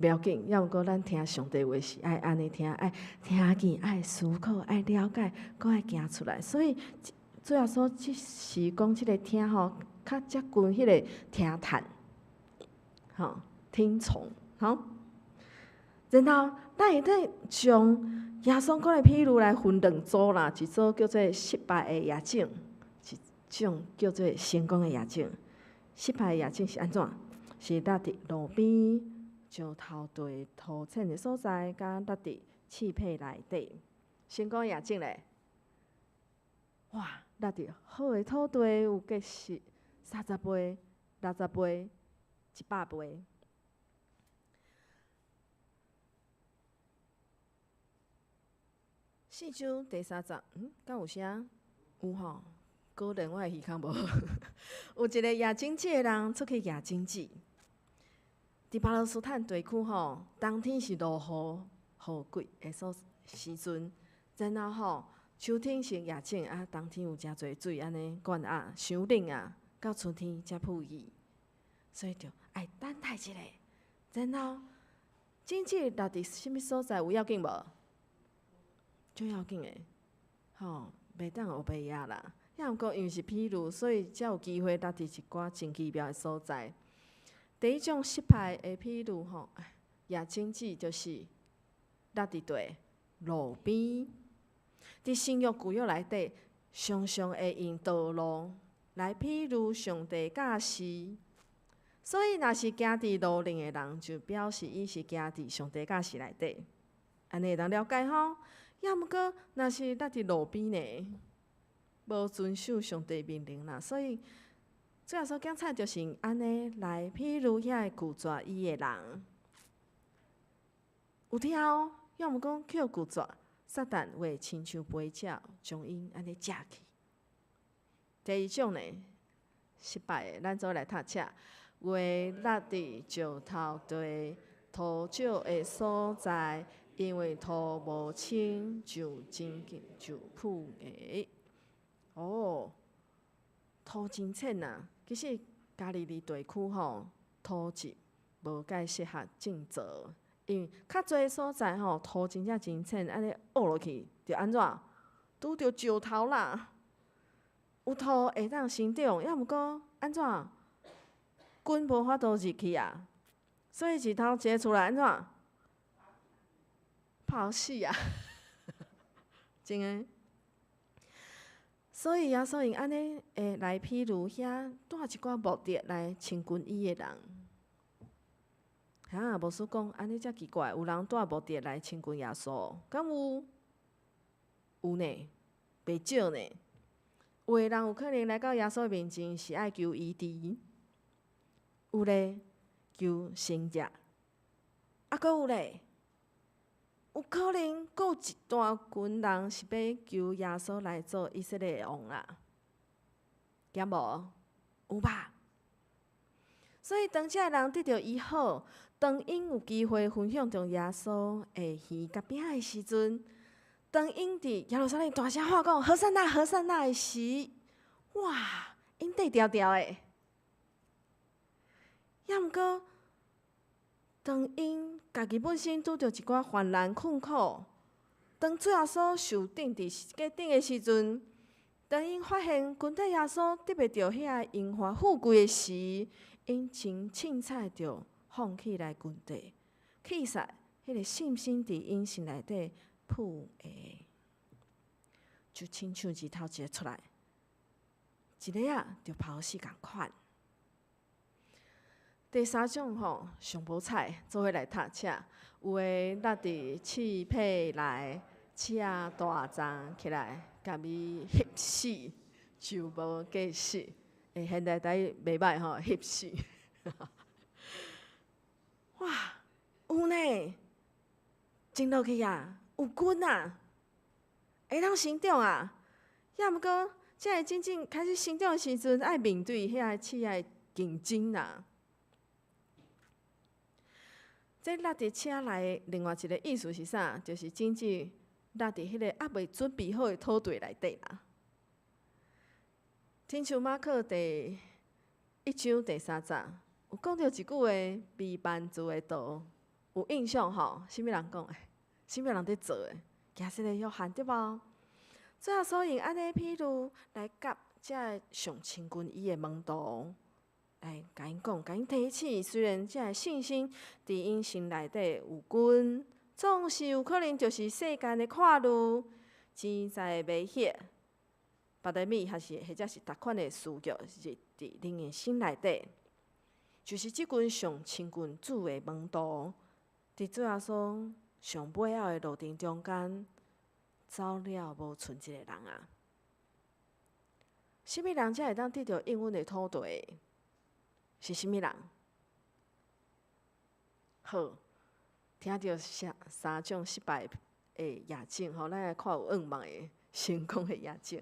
袂要緊，抑毋過咱聽上帝話是愛按呢聽，愛聽見，愛思考，愛了解，閣愛行出來。所以主耶穌這時講這个聽吼，較接近彼个聽嘆，吼，聽從，吼。然後咱會當將耶穌講的譬喻來分兩組啦，一組叫做失敗的夜種，一種叫做成功的夜種。失敗的夜種是按怎？是落佇路邊、石頭地、土淺的所在，佮落佇刺皮內底。成功的夜種咧，哇！落佇好的土地有結實30倍、60倍、100倍。四章第三節，敢有聲？有吼，果然我的耳孔無好。有一個攑種子的人出去攑種子，佇巴勒斯坦地區吼，冬天是落雨雨季的所時陣，然後吼，秋天先攑種啊，冬天有誠濟水按呢灌啊，傷冷啊，到春天才孵起，所以就愛等待一下，然後種子落佇啥物所在有要緊無？最要緊的，吼，袂當烏白攑啦。抑毋過因為是譬喻，所以才有機會落佇一寡真奇妙的所在。第一種失敗的譬喻，吼，攑種子就是落佇佗路邊，佇新約舊約內底，常常會用道路來譬喻上帝教示。所以，若是行佇路頂的人，就表示伊是行佇上帝教示內底。按呢會當了解吼。抑毋過，若是落佇路邊呢，無遵守上帝命令啦，所以主耶穌檢查就是用按呢來，譬喻遐个拒絕伊的人，有聽哦，抑毋過卻拒絕，撒旦會親像飛鳥，將𪜶按呢食去。第二種呢，失敗的，咱做伙來讀冊，話落佇石頭地土少的所在。因為土無深，就真緊就浮的。哦，土真淺啊！其實加利利地區吼，土質無介適合種稻，因為較濟所在吼土真正真淺，按呢挖落去就按怎拄著石頭啦。有土會當生長，抑毋過按怎根無法度入去啊，所以日頭一出來按怎？拍死啊！真的。所以耶穌用按呢會來譬喻遐帶一寡目的來親近伊的人。哈，牧師講按呢遮奇怪，有人帶目的來親近耶穌，敢有？有呢，袂少呢。有的人有可能來到耶穌面前是愛求醫治，有咧求神蹟，啊，閣有咧。有可能閣有一大群人是欲求耶穌來做以色列的王啦，敢無？有吧？所以當這个人得著醫好，當𪜶有機會分享著耶穌的魚佮餅的時陣，當𪜶佇耶路撒冷大聲喊講：和散那，和散那的時，哇！𪜶綴牢牢的。抑毋過，當𪜶家己本身拄著一寡患難困苦，當主耶穌受釘佇十字架頂的時陣，當𪜶發現軍隊耶穌得袂著遐榮華富貴的時，𪜶真凊彩著放棄來軍隊，去煞彼个信心佇𪜶心內底浮的，就親像日頭一个出來，一个仔就拋死仝款。第三種吼，上無彩，做伙來讀請，有的落佇刺皮內，刺仔大叢起來，共伊翕死，就無結實。欸，現代台語袂䆀吼，翕死。哇，有呢，種落去啊，有根啊，會當生長啊。抑毋過，這个真正開始生長的時陣，愛面對遐个刺仔的競爭啊。這落佇刺內另外一个意思是啥？就是種子落佇彼个猶未準備好的土地內底啦。親像馬可第一章第三節，有講著一句話，備辦主的道，有印象吼？啥物人講的？啥物人佇做的？耶洗的約翰對無？主耶穌用按呢比喻來佮這个上親近伊的門徒。來共𪜶講，共𪜶提醒，雖然這个信心佇𪜶心內底有根，總是有可能就是世間的看慮、錢財的迷惑、別的物，還是或者是逐款的私欲，是佇恁的心內底，就是這群上親近主的門徒，佇主耶穌上尾仔的路程中間，走了無賰一個人啊！啥物人才會當得著應允的土地？是啥物人？好，聽著三三種失敗的夜種吼，咱來看有願望的成功的夜種。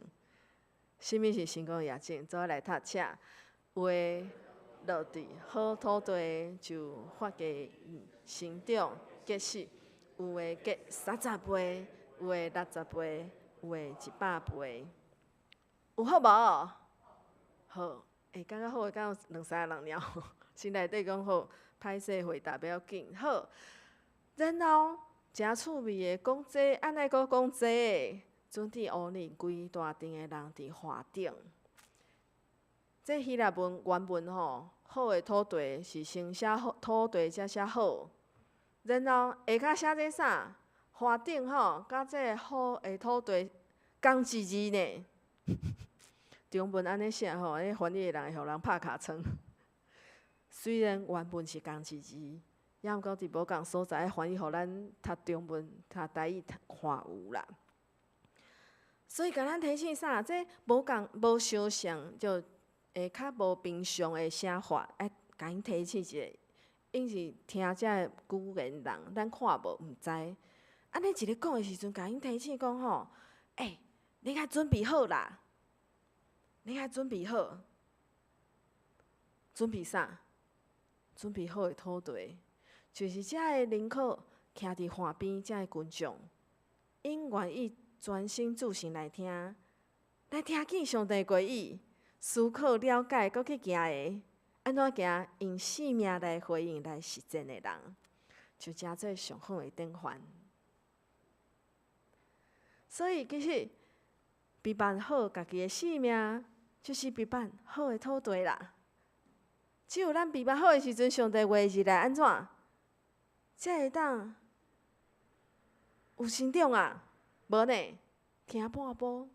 啥物是成功的夜種？做伙來讀冊，有的落佇好土地就發芽生長結實，有的結三十倍，有的六十倍，有的一百倍。有好無？好。欸，感覺好的敢有兩三个人爾，心內底講好，歹勢回答袂要緊。好，然後誠趣味的講這，按呢閣講這，准佇烏尼規大陣的人佇岸頂。這希臘文原文吼，好的土地是先寫好土地，才寫好。然後下跤寫這啥？岸頂吼，佮這个好的土地仝一字呢。中文按呢寫吼，彼翻譯的人會予人拍尻川。雖然原文是仝一字，抑毋過佇無仝所在翻譯，予咱讀中文、讀台語看有啦。所以共咱提醒啥？這無仝無相像，就會較無平常的寫法，愛共𪜶提醒一下。𪜶是聽這个語言人，咱看無毋知。按呢一咧講的時陣，共𪜶提醒講吼，欸，你愛準備好啦！你愛準備好，準備啥？準備好的土地，就是這个寧可徛佇岸邊這个群眾，𪜶願意專心注神來聽，來聽見上帝話語，思考了解，閣去行的，按怎行？用性命來回應來實踐的人，就成做上好的典範。所以其實備辦好家己的性命，就是備辦好的土地啦。只有咱備辦好的時陣，上帝話入來按怎，才會當有成長啊！無呢，聽半步。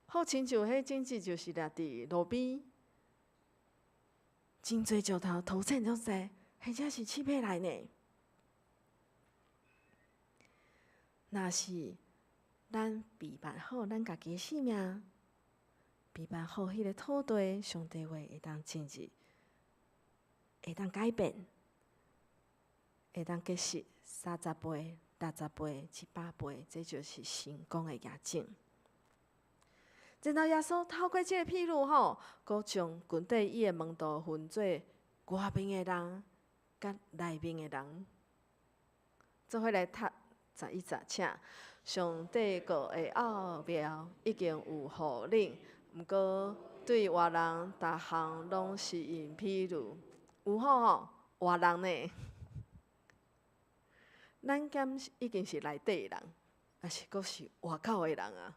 好親像彼種子就是掠佇路邊，真濟石頭塗淺足濟，或者是刺䆀來呢。若是咱備辦好咱家己的性命，備辦好彼个土地，上帝話會當進入，會當改變，會當結實三十倍、六十倍、一百倍，這就是成功的夜種。然後耶穌透過這个譬喻吼，閣將群體伊的門徒分做外面的人，佮內面的人，做伙來讀十一節，請。上帝国的奥妙已经有予恁，毋过对外人，逐项拢是用比喻。有好吼，外人呢？咱敢已经是内底的人，抑是阁是外口的人啊？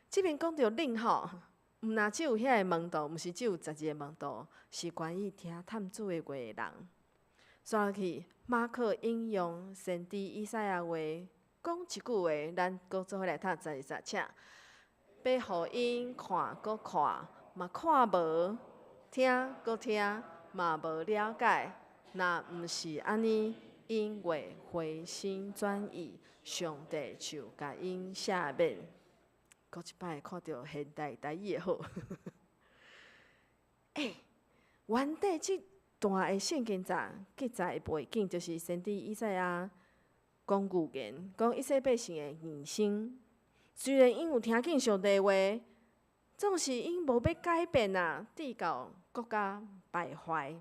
这边讲著恁吼，毋若只有遐个门徒，毋是只有12个门徒，是愿意听探主的话的人。煞落去，马可引用先知以赛亚话讲一句话，咱阁做伙来读12节，请。欲予𪜶看阁看，嘛看无；听阁听，嘛无了解。若毋是按呢，𪜶袂回心转意，上帝就共𪜶赦免。阁一摆看著现代台语的好。欸，原底这段的圣经节记载的背景，就是先知以赛亚讲预言，讲以色列百姓的硬心。虽然𪜶有听见上帝话，总是𪜶无欲改变啊，直到国家败坏。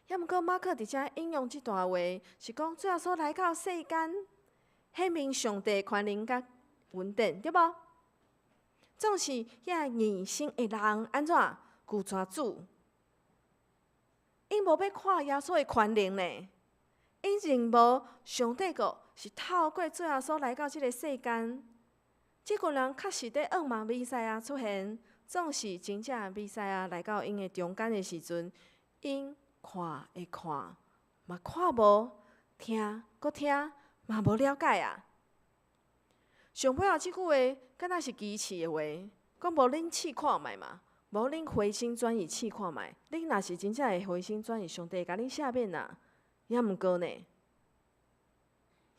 抑毋过马可伫遮引用这段话，是讲主耶稣来到世间，显明上帝权能佮恩典，对无？总是遐硬心的人按怎拒绝主？𪜶无欲看耶稣的权能呢？𪜶认无上帝国是透过主耶稣来到这个世间。这群人确实伫向望弥赛亚出现，总是真正弥赛亚来到𪜶的中间的时阵，𪜶看会看，嘛看无；听阁听，嘛无了解啊。上尾后这句话，敢若是支持的话，讲无恁试看觅嘛，无恁回心转意试看觅。恁若是真正会回心转意，上帝会共恁赦免啊。抑毋过呢，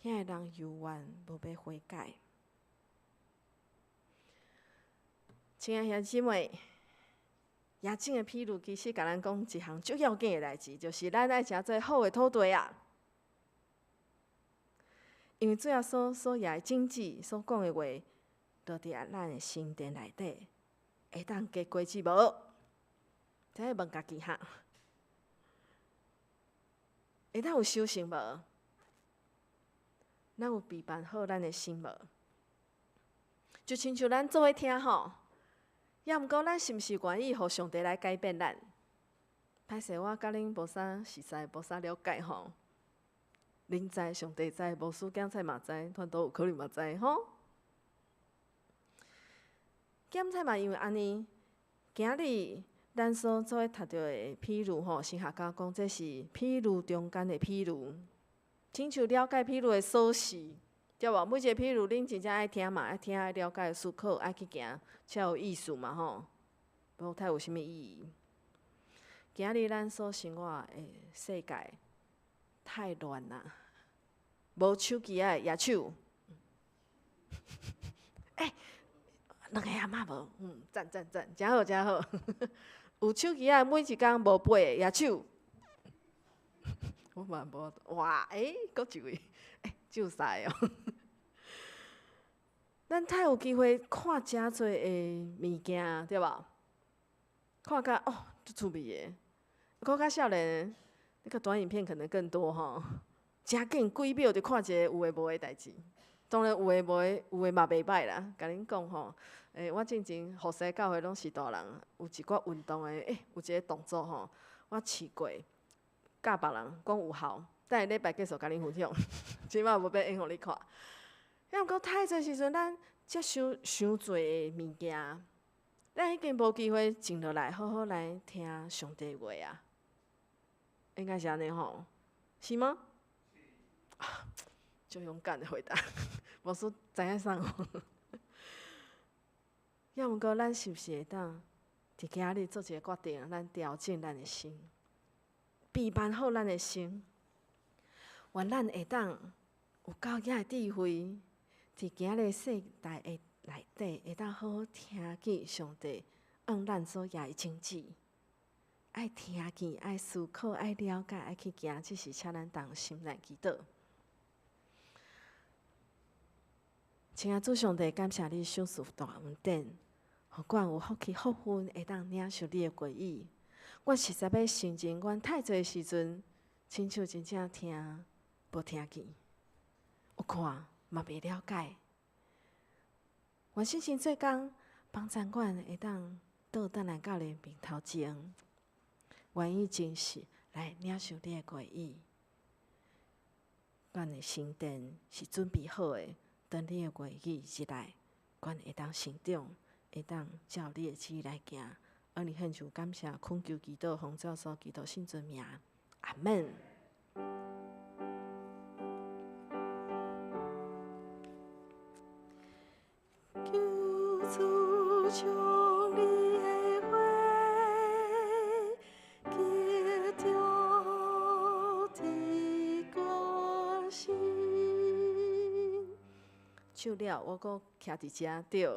遐个人犹原无欲悔改。亲爱兄姊妹，耶井的譬喻其实共咱讲一项足要紧的代志，就是咱爱诚做好的土地啊。因为主耶稣所掖的种子所讲的话，落伫咱的心田内底，会当结果子无？这爱问家己哈。会当有收成无？咱有备办好咱的心无？就亲像咱做伙听吼。抑毋过，咱是毋是愿意予上帝来改变咱？歹势，我佮恁无啥实在，无啥了解吼。恁知，上帝知，牧师检菜嘛知，传道有可能嘛知吼。检菜嘛因为按呢，今日咱所做伙读著的譬喻吼，神学家讲这是譬喻中间的譬喻，亲像了解譬喻的锁匙。对无？每一个譬喻，恁真正爱听嘛，爱听爱了解思考，爱去行，才有意思嘛吼。无太有啥物意义。今日咱所生活的世界太乱啦，无手机仔的举手。欸，两个阿嬷无，赞赞赞，诚好诚好。有手机仔每一工无飞的举手。我嘛无，哇，欸，阁一位，欸，就三个哦。咱太有机会看诚济的物件，对无？看甲哦，足趣味的。阁较少年，那个短影片可能更多吼。诚紧几秒就看一个有的无的代志。当然有的无的，有的嘛袂䆀啦。共恁讲吼，欸，我进前服侍教会拢是大人，有一寡运动的，欸，有一个动作吼，我试过，教别人讲有效，等下礼拜继续共恁分享。这摆无欲演予你看。抑毋过太济时阵，咱接受伤济的物件，咱已经无机会静落来，好好来听上帝话啊。应该是按呢吼，是吗？啊，足勇敢的回答，牧师知影啥哦。抑毋过，咱是毋是会当伫今日做一个决定？咱调整咱的心，备办好咱的心，愿咱会当有够遐的智慧，伫今日世代的内底，会当好好听见上帝向咱所掖的种子。爱听见，爱思考，爱了解，爱去行，这是请咱同心来祈祷。亲爱主上帝，感谢你赏赐大恩典，予阮有福气福分，会当领受你的话语。我实在欲承认，阮太济时阵，亲像真正听无听见。有看嘛袂了解。愿圣神做工，帮赞阮会当倒转来到你面头前，愿意真实来领受你的话语。阮的圣殿是准备好的，当你的话语入来，阮会当成长，会当照你的旨意来行。而你献上感谢，恳求祈祷，奉主耶稣基督圣尊名，阿门。求主将你的话记著伫我心。唱了，我阁徛伫遮对，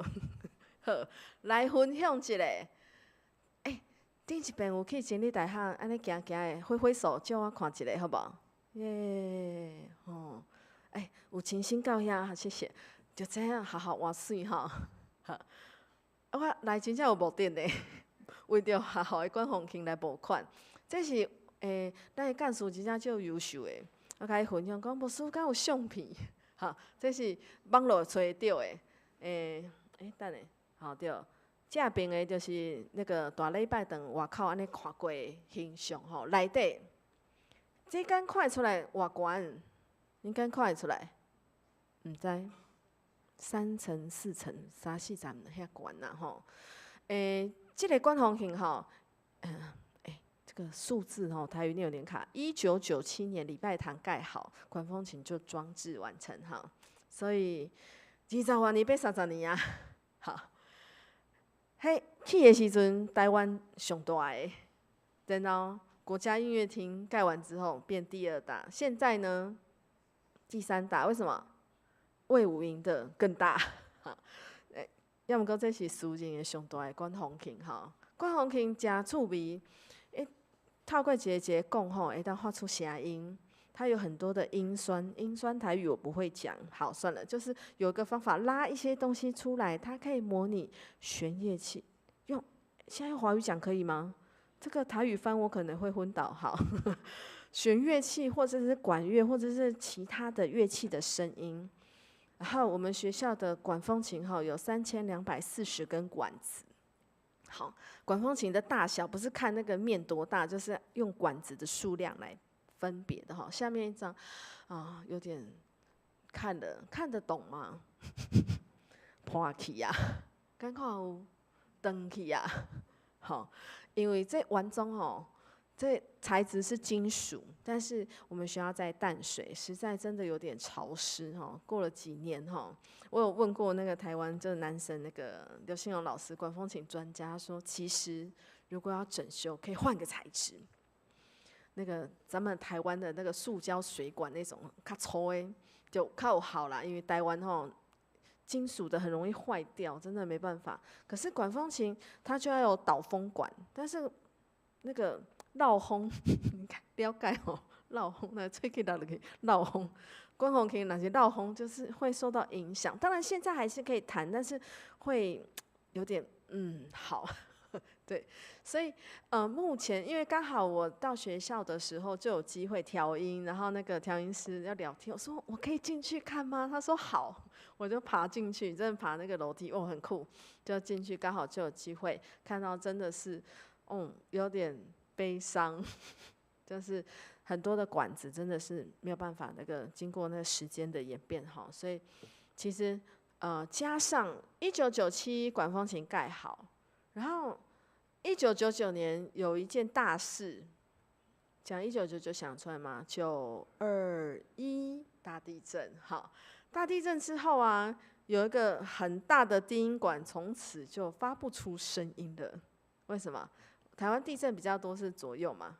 好，来分享一下。欸，顶一遍有去真理大学按呢行行的，挥挥手，借我看一下，好无？耶，吼，欸，有亲身到遐，谢谢。就这样，学校偌媠吼，啊，我来真正有目的呢，为著学校的管风琴来募款。这是咱的干事真正足优秀的，我共伊分享讲，牧师敢有相片？哈，这是网路揣著的。欸，等下，吼对，正边的就是那个大礼拜堂外口按呢看过的形象吼，内底这敢看会出来偌悬？恁敢看会出来？毋知。3层、4层、3、4层遐悬啦吼。欸，这个管风琴吼，欸，这个数字吼，台语你有点卡。1997年礼拜堂盖好，管风琴就装置完成哈。所以20外年欲30年啊，好。彼起的时阵，台湾上大的，然后国家音乐厅盖完之后变第二大，现在呢第三大，为什么？卫武营的更大，哈，欸，抑毋过这是私人的上大的管风琴吼，管风琴诚趣味，欸，透过一个一个管吼，会当发出声音，它有很多的音栓，音栓台语我不会讲，好算了，就是有一个方法拉一些东西出来，它可以模拟弦乐器，用现在用华语讲可以吗？这个台语翻我可能会昏倒，好，弦乐器或者是管乐或者是其他的乐器的声音。然后我们学校的管风琴哈有3240根管子，好，管风琴的大小不是看那个面多大，就是用管子的数量来分别的哈。下面一张啊，有点看了看得懂吗？破去啊，敢看有断去啊，好，因为这原装吼，这材质是金属，但是我们学校在淡水，实在真的有点潮湿哈。过了几年哈，我有问过那个台湾这个男生那个刘信荣老师，管风琴专家说，其实如果要整修，可以换个材质。那个咱们台湾的那个塑胶水管那种较粗的就较好啦，因为台湾吼金属的很容易坏掉，真的没办法。可是管风琴它就要有导风管，但是那个漏风，你看了解吼？漏风那喙齿落去漏风，管风琴若是漏风，就是会受到影响。当然现在还是可以弹，但是会有点好。对，所以目前因为刚好我到学校的时候就有机会调音，然后那个调音师要聊天，我说我可以进去看吗？他说好，我就爬进去，真的爬那个楼梯，哦，很酷，就进去刚好就有机会看到，真的是，有点悲伤，就是很多的管子真的是没有办法那个经过那个时间的演变哈，所以其实加上1997管风琴盖好，然后1999年有一件大事，讲一九九九想出来吗？9·21大地震，好，大地震之后啊，有一个很大的低音管从此就发不出声音了。为什么？台湾地震比较多是左右嘛，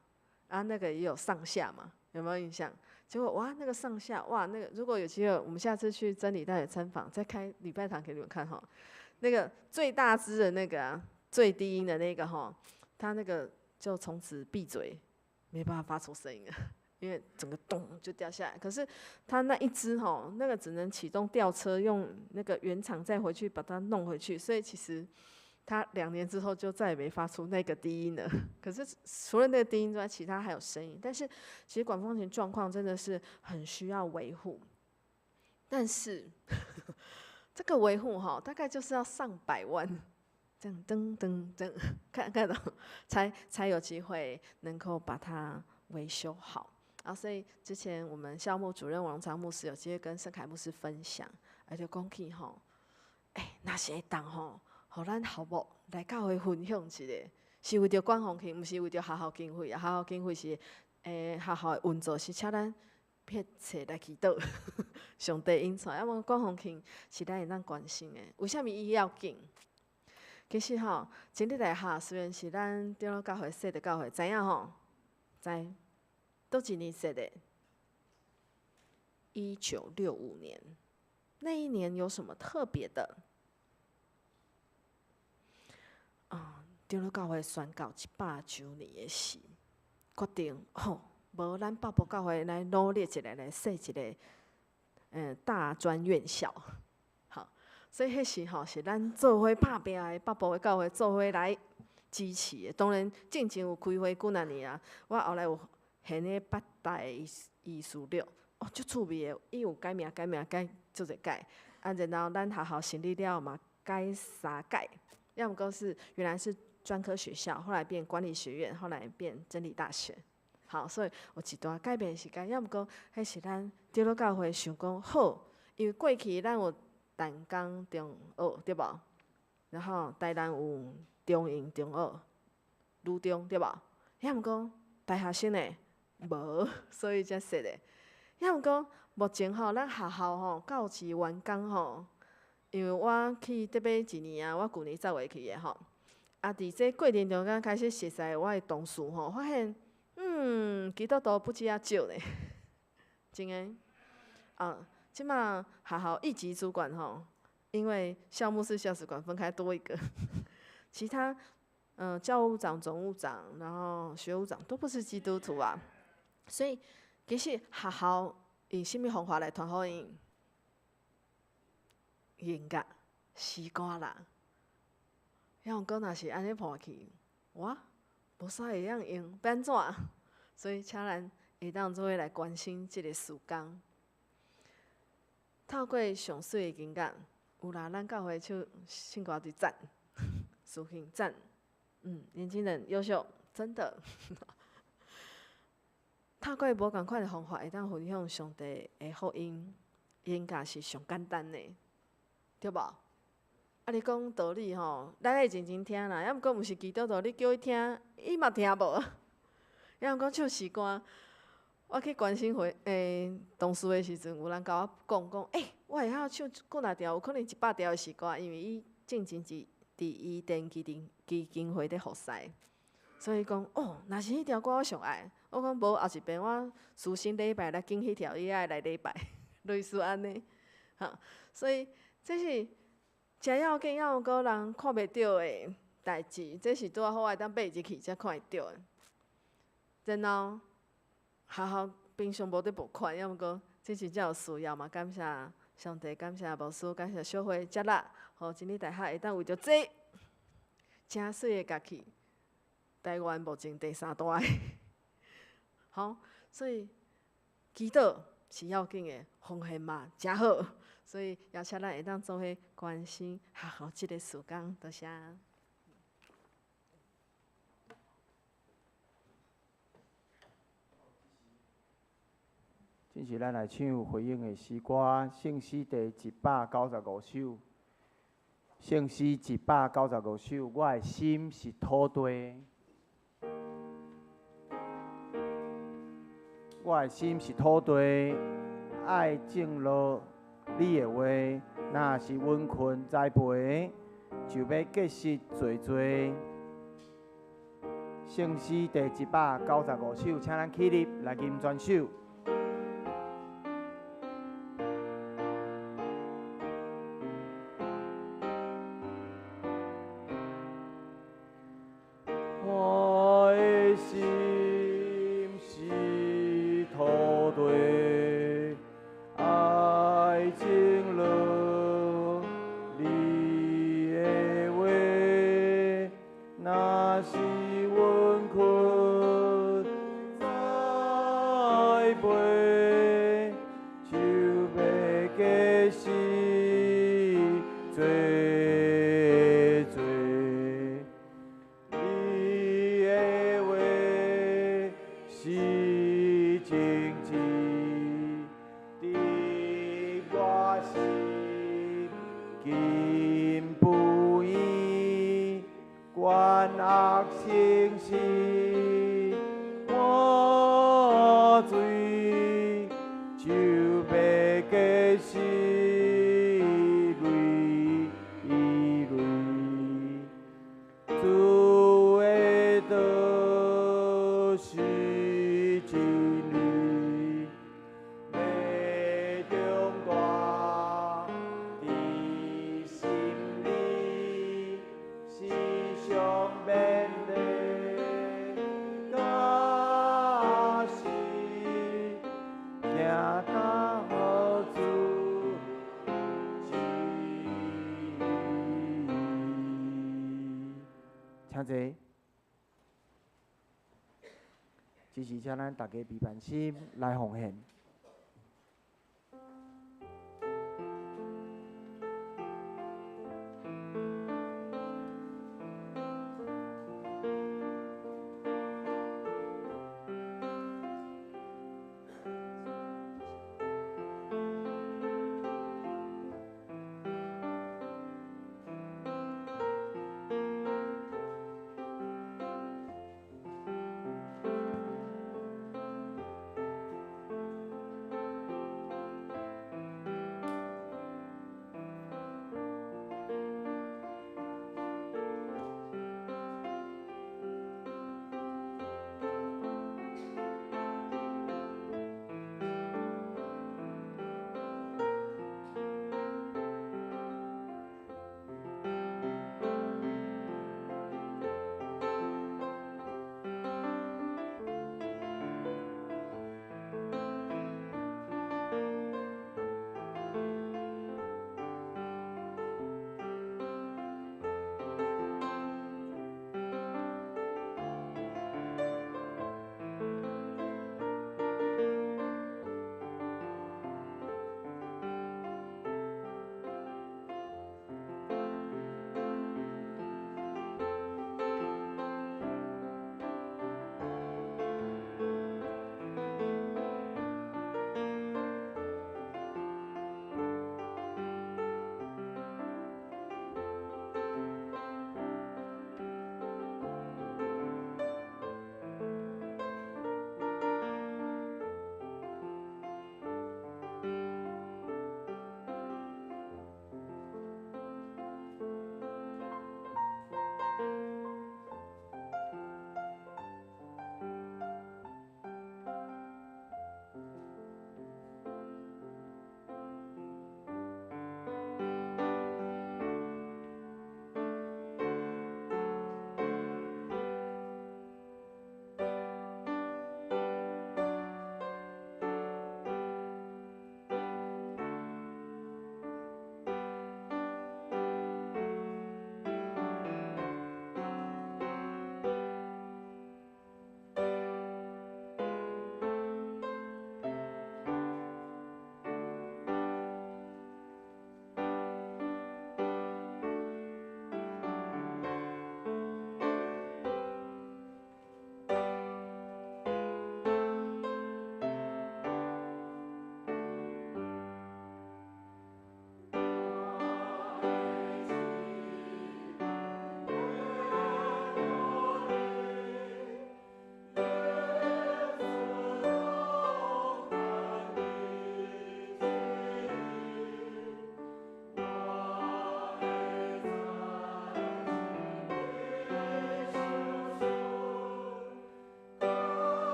啊，那个也有上下嘛，有没有印象？结果哇，那个上下哇，那个如果有机会，我们下次去真理大学参访，再开礼拜堂给你们看哈。那个最大支的那个啊，最低音的那个哈，他那个就从此闭嘴，没办法发出声音了，因为整个咚就掉下来。可是他那一支哈，那个只能启动吊车，用那个原厂再回去把它弄回去，所以其实他2年之后就再也没发出那个低音了。可是除了那个低音之外，其他还有声音。但是其实管风琴状况真的是很需要维护。但是這個維護吼，大概就是要上百萬，這樣噔噔噔，看看到才有機會能夠把它維修好。啊，所以之前我們校牧主任王長牧師有機會跟聖凱牧師分享，而且講起吼，欸，若是會當吼，予咱校牧來教會分享一下，是為著管風琴，毋是為著學校經費啊。學校經費是，學校的運作是請咱迫切來祈禱，上帝引帶。啊，無管風琴是咱會當關心的。為啥物伊要緊？其實吼，真理大學雖然是咱長老教會設的教會，知影吼？知。佗一年設的？1965年，那一年有什麼特別的？啊，長老教會宣告100週年的時，決定吼，無咱北部教會來努力一下，來設一個大專院校。好，所以彼時吼是咱做伙拍拚的北部的教會做伙來支持的。當然，進前有開會幾若年啊，我後來有現咧八大藝術六，哦，足趣味的，伊有改名改名改足濟改，啊，然後咱學校成立了嘛，改三改，抑毋過是原來是專科學校，後來變管理學院，後來變真理大學。好，所以有一段改變時間，抑毋過彼是咱長老教會想講好，因為過去咱有淡江中學對無？然後台南有中營中學、女中對無？抑毋過大學生呢？無，所以才設的。抑毋過目前吼，咱學校吼教職員工吼，因為我去得欲一年啊，我舊年10月去的吼。啊，佇這過程中間開始熟似我的同事吼，發現基督徒不止遐少呢，真的。啊，這馬學校一級主管吼，因為校牧師、校史館分開多一個，其他教務長、總務長，然後學務長都不是基督徒啊。所以，其實學校用啥物方法來傳福音？音樂、詩歌啦。抑毋過若是按呢破去，我無啥會曉用，欲按怎？所以，請咱會當做伙來關心這個事工。透過上媠的音樂，有啦，咱教會唱聖歌隊讚，抒情讚，年輕人優秀，真的。透過無仝款的方法，會當分享上帝的福音，音樂是上簡單的，對無？啊，你講道理吼，咱會認真聽啦，抑毋過毋是基督徒，你叫伊聽，伊嘛聽無。抑毋過唱詩歌，我去關心會同事的時陣，有人共我講講，我會曉唱幾若條，有可能100條的詩歌，因為伊進前是佇伊甸基金會咧服侍。所以講，哦，若是彼條歌我上愛，我講無後一遍我私信禮拜來揀彼條，伊愛來禮拜，類似按呢，哈，所以這是誠要緊，抑毋過人看袂著的代誌，這是拄仔好會當爬入去才看會著的。然後學校平常無咧撥款，抑毋過這真正有需要嘛，感謝上帝，感謝牧師，感謝小會接納，予真理大學會當為著這誠媠的樂器。台灣目前第三大，好，所以祈禱是要緊的，奉獻嘛誠好，所以邀請咱會當做伙關心學校這个事工，多謝。這時咱來唱回應的詩歌，聖詩第195首。聖詩195首，我的心是土地。我的心是土地，愛種落你的話，若是穩困栽培，就欲結實濟濟。聖詩第195首，請咱起立來吟全首。我的心是土地，愛種落你的話，若是穩困栽培，就欲結真不易，关恶诚实，我罪就欲过失泪泪，主的道是真理，要将我伫心裡，時常勉勵，假使行較好主旨意。請坐。這時請咱大家閉辦心來奉獻。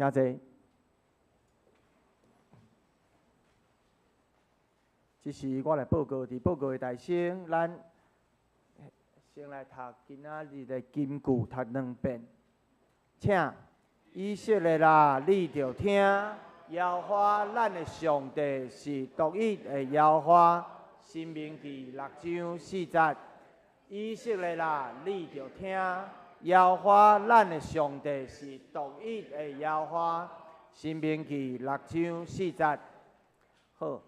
請坐。這時我來報告，佇報告的大先，咱先來讀今仔日的金句，讀兩遍。請以色列啊，你著聽，耶和華咱的上帝是獨一的耶和華。申命記6章4節。以色列啊，你著聽，耶和華咱的上帝是獨一的耶和華。申命記6章4節。好，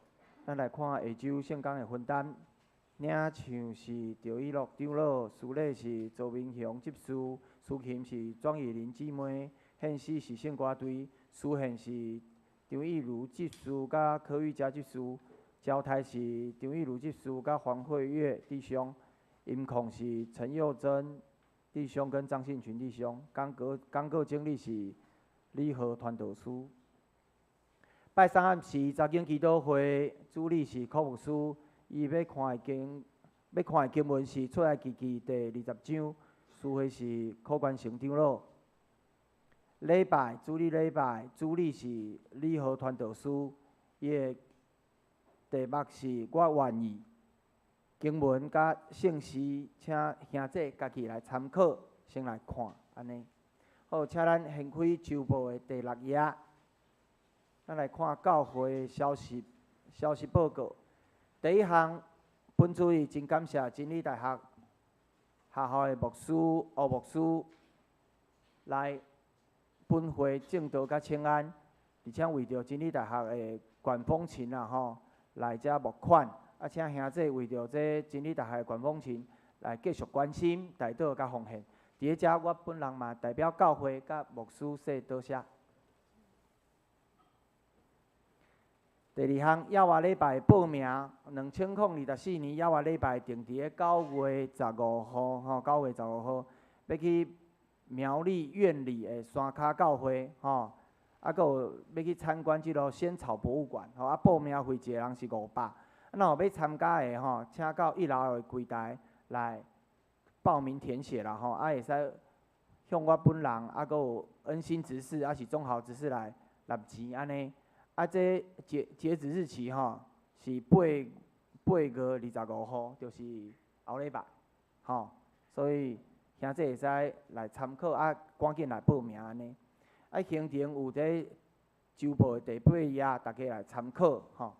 咱來看下周聖工的分擔。领唱是赵以樂長老，司禮是周明雄執事，司琴是莊以玲姊妹，獻詩是聖歌隊，司獻是張義如執事佮柯玉佳執事，交代是張義如執事佮黃慧月弟兄，音控是陳佑珍弟兄跟張信群弟兄，講告經理是李和傳道師。拜三暗時查經祈禱會，主禮是柯牧師，伊欲看的經文是出埃及記第20章，司會是柯關成長老。禮拜主日禮拜主禮是李和傳道師，伊的題目是我願意。經文佮聖詩，請兄弟家己來參考，先來看按呢。好，請咱掀開週報的第六頁，咱來看教會消息報告。第一項，本主日真感謝真理大學學校的牧師吳牧師來本會證道佮請安，而且為著真理大學的管風琴啊吼來遮募款，啊請兄弟為著這真理大學的管風琴來繼續關心、代禱佮奉獻。佇咧遮，我本人嘛代表教會佮牧師說多謝。第二項，野外禮拜報名，2024年野外禮拜定佇咧9月15號，吼，九月十五號，欲去苗栗苑裡的山跤教會，吼，啊，閣有欲去參觀這个仙草博物館，吼，啊，報名費一個人是500，啊，若有欲參加的吼，請到一樓的櫃台來報名填寫啦，吼，啊，會使向我本人，啊，閣有恩心執事，抑是總校執事來納錢按呢。啊，這截止日期吼是8月25號，就是後禮拜，吼，所以兄弟會使來參考啊，趕緊來報名按呢。啊，行程有佇週報的第八頁，大家來參考吼。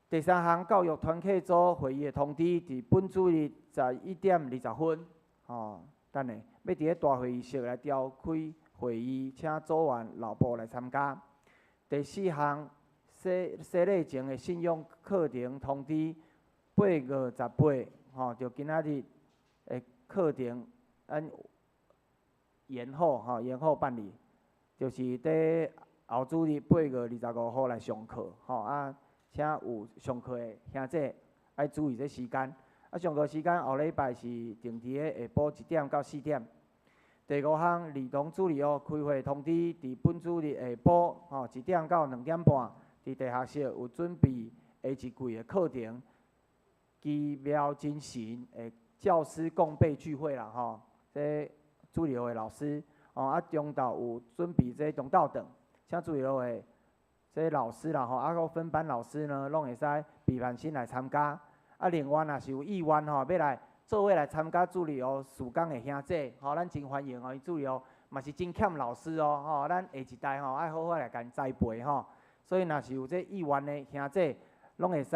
第三項教育團契組會議的通知，佇本主日11點20分，吼，等下欲佇咧大會議室來召開會議，請組員老部來參加。第四項，洗禮前的信仰課程通知，8月18，吼，就今仔日的課程，咱延後吼，延後辦理，就是佇後主日8月25號來上課，吼啊，請有上課的兄弟愛注意這時間。啊，上課時間後禮拜是定佇咧下晡1點到4點。第五項，兒童主日學開會通知，佇本主日下晡吼1點到2點半，佇地下室有準備下一季的課程，奇妙真神的教師共備聚會啦吼，這主日學的老師吼啊，中晝有準備這中晝頓，請主日學的這老師啦吼，啊，閣分班老師呢，攏會使備辦先來參加。啊，另外若是有意願吼，欲來做伙來參加主日學事工的兄弟，吼，咱真歡迎哦。𪜶主日學嘛是真欠老師哦，吼，咱下一代吼愛好好來共栽培吼。所以若是有這意願的兄弟，攏會使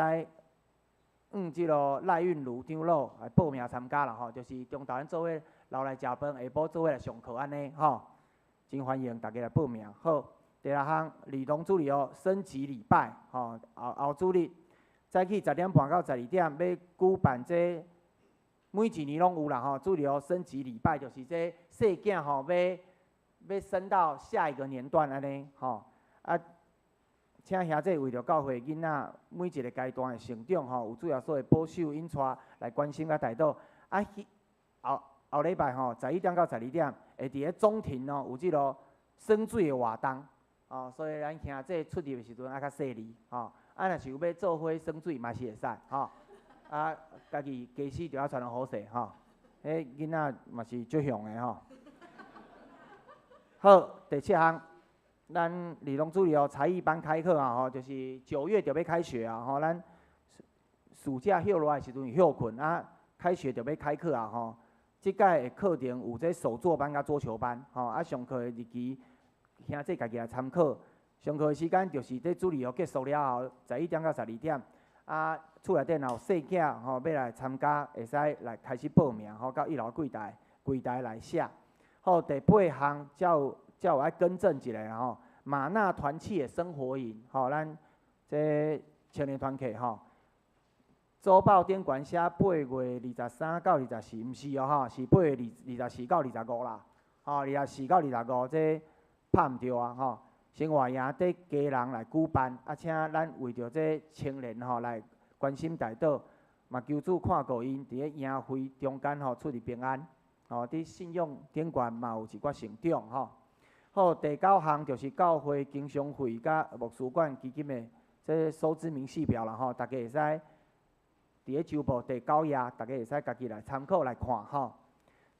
向這个賴韻如長老來報名參加啦吼，就是中晝咱做伙留來食飯，下晡做伙來上課按呢吼，真歡迎大家來報名。好，第六項兒童主日學升級禮拜，吼，後後主日早起10點半到12點，欲舉辦這每一年攏有啦吼，主日學升級禮拜就是這細囝吼，欲升到下一個年段按呢吼，啊，請兄弟為著教會囡仔每一個階段的成長吼，有主耶穌的保守引帶來關心佮代禱。啊，後後禮拜吼，11點到12點，會佇咧中庭哦，有這个耍水的活動，哦，所以咱兄弟出入的時陣愛較細膩吼。啊，若是有欲做伙耍水嘛是會使吼。啊，家己家私著愛穿予好勢吼。彼囡仔嘛是足雄的吼。好，第七項，咱兒童主日學才藝班開課啊吼，就是9月就欲開學啊吼，咱暑假歇落來時陣是歇睏啊，開學就欲開課啊吼。這屆的課程有這手作班佮桌球班吼，啊，上課的日期，兄弟家己來參考。上課的時間就是佇主日學結束了後，11點到12點。啊，厝內底若有細囝吼，欲來參加，會使來開始報名吼，到一樓櫃台來寫。好，第八項才有愛更正一下吼，馬納團契的生活營吼，咱這青年團契吼，周报顶悬写8月23到24，毋是哦吼，是八月二十四到二十五啦，吼，24到25，這拍毋著啊吼。生活營佇基隆來舉辦，啊，請咱為著這青年吼來關心代禱，嘛求主看顧𪜶佇咧營會中間吼出入平安，吼，佇信仰頂懸嘛有一寡成長吼。好，第九項就是教會經常費佮牧師館基金的這收支明細表啦吼，大家會使佇咧週報第九頁，大家會使家己來參考來看吼。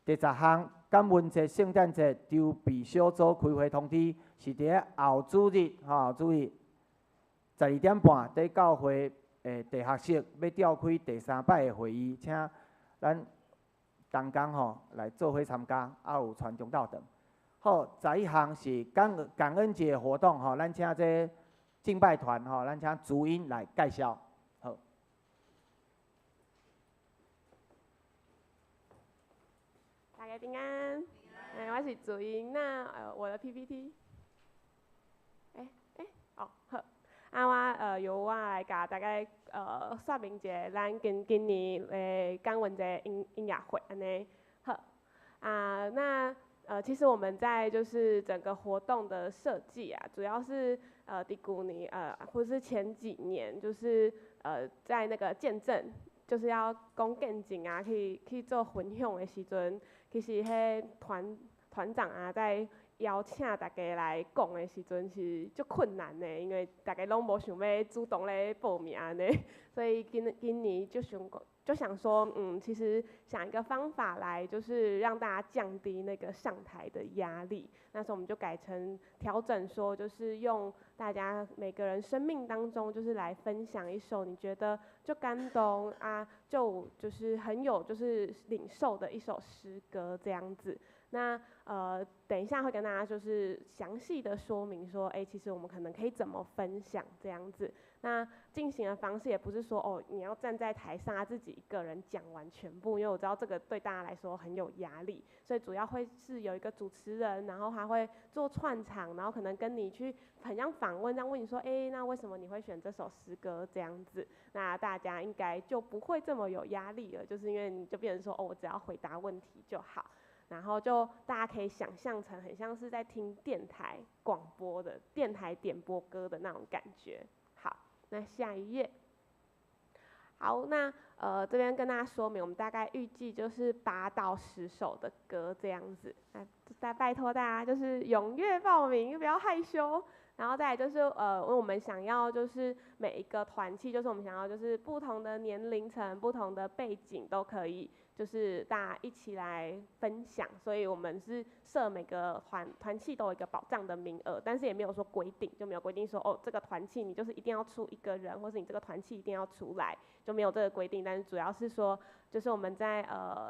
第十項，感恩節、聖誕節籌備小組開會通知，是佇咧後主日吼，後主日12點半，佇教會的地下室欲召開第三擺的會議，請咱同工吼來做伙參加，啊有傳中晝頓。好，11項是感恩節活動吼，咱請這敬拜團吼，咱請主音來介紹。好。大家平安，哎，我是主音，那我的 PPT，哎哎，哦好，啊我由我來共大家說明一下咱今年的感恩節音樂會按呢，好，啊那其實我們在就是整個活動的設計啊，主要是佇舊年或是前幾年，就是在那個見證，就是要講見證啊，去做分享的時陣，其實彼團長啊，在邀請大家來講的時陣是足困難的，因為大家攏無想欲主動咧報名按呢，所以今年就想說，其實想一個方法來，就是讓大家降低那個上台的壓力。那時候我們就改成調整說，就是用大家每個人生命當中，就是來分享一首你覺得就感動啊，就是很有就是領受的一首詩歌這樣子。那等一下會跟大家就是詳細的說明說，欸，其實我們可能可以怎麼分享這樣子。那進行的方式也不是說哦，你要站在台上自己一個人講完全部，因為我知道這個對大家來說很有壓力，所以主要會是有一個主持人，然後他會做串場，然後可能跟你去很像訪問這樣問你說，欸，那為什麼你會選這首詩歌這樣子？那大家應該就不會這麼有壓力了，就是因為你就變成說，哦，我只要回答問題就好。然後就大家可以想象成很像是在聽電台廣播的電台點播歌的那種感覺。好，那下一頁。好，那這邊跟大家說明，我們大概預計就是8到10首的歌這樣子。那再拜託大家就是踴躍報名，不要害羞。然後再來就是我們想要就是每一個團契，就是我們想要就是不同的年齡層、不同的背景都可以，就是大家一起來分享，所以我們是設每個團契都有一個保障的名額，但是也沒有說規定，就沒有規定說哦，這個團契你就是一定要出一個人，或是你這個團契一定要出來，就沒有這個規定。但是主要是說，就是我們在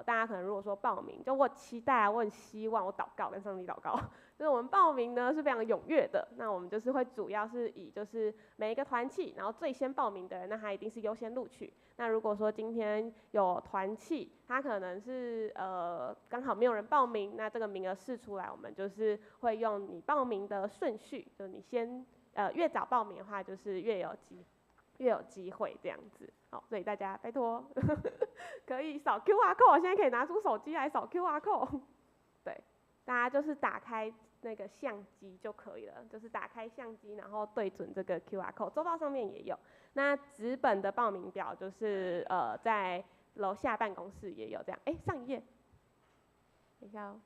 大家可能如果說報名，就我期待啊，我很希望，我禱告跟上帝禱告，就是我們報名呢是非常踴躍的，那我們就是會主要是以就是每一個團契，然後最先報名的人，那他一定是優先錄取。那如果說今天有團契，他可能是剛好沒有人報名，那這個名額釋出來，我們就是會用你報名的順序，就你先越早報名的話，就是越有機會這樣子。好，所以大家拜託可以掃 QR code，現在可以拿出手機來掃 QR code。對，大家就是打開那個相機就可以了，就是打開相機，然後對準這個 QR code，週報上面也有。那紙本的報名表就是在樓下辦公室也有這樣。哎，上一頁，等一下哦，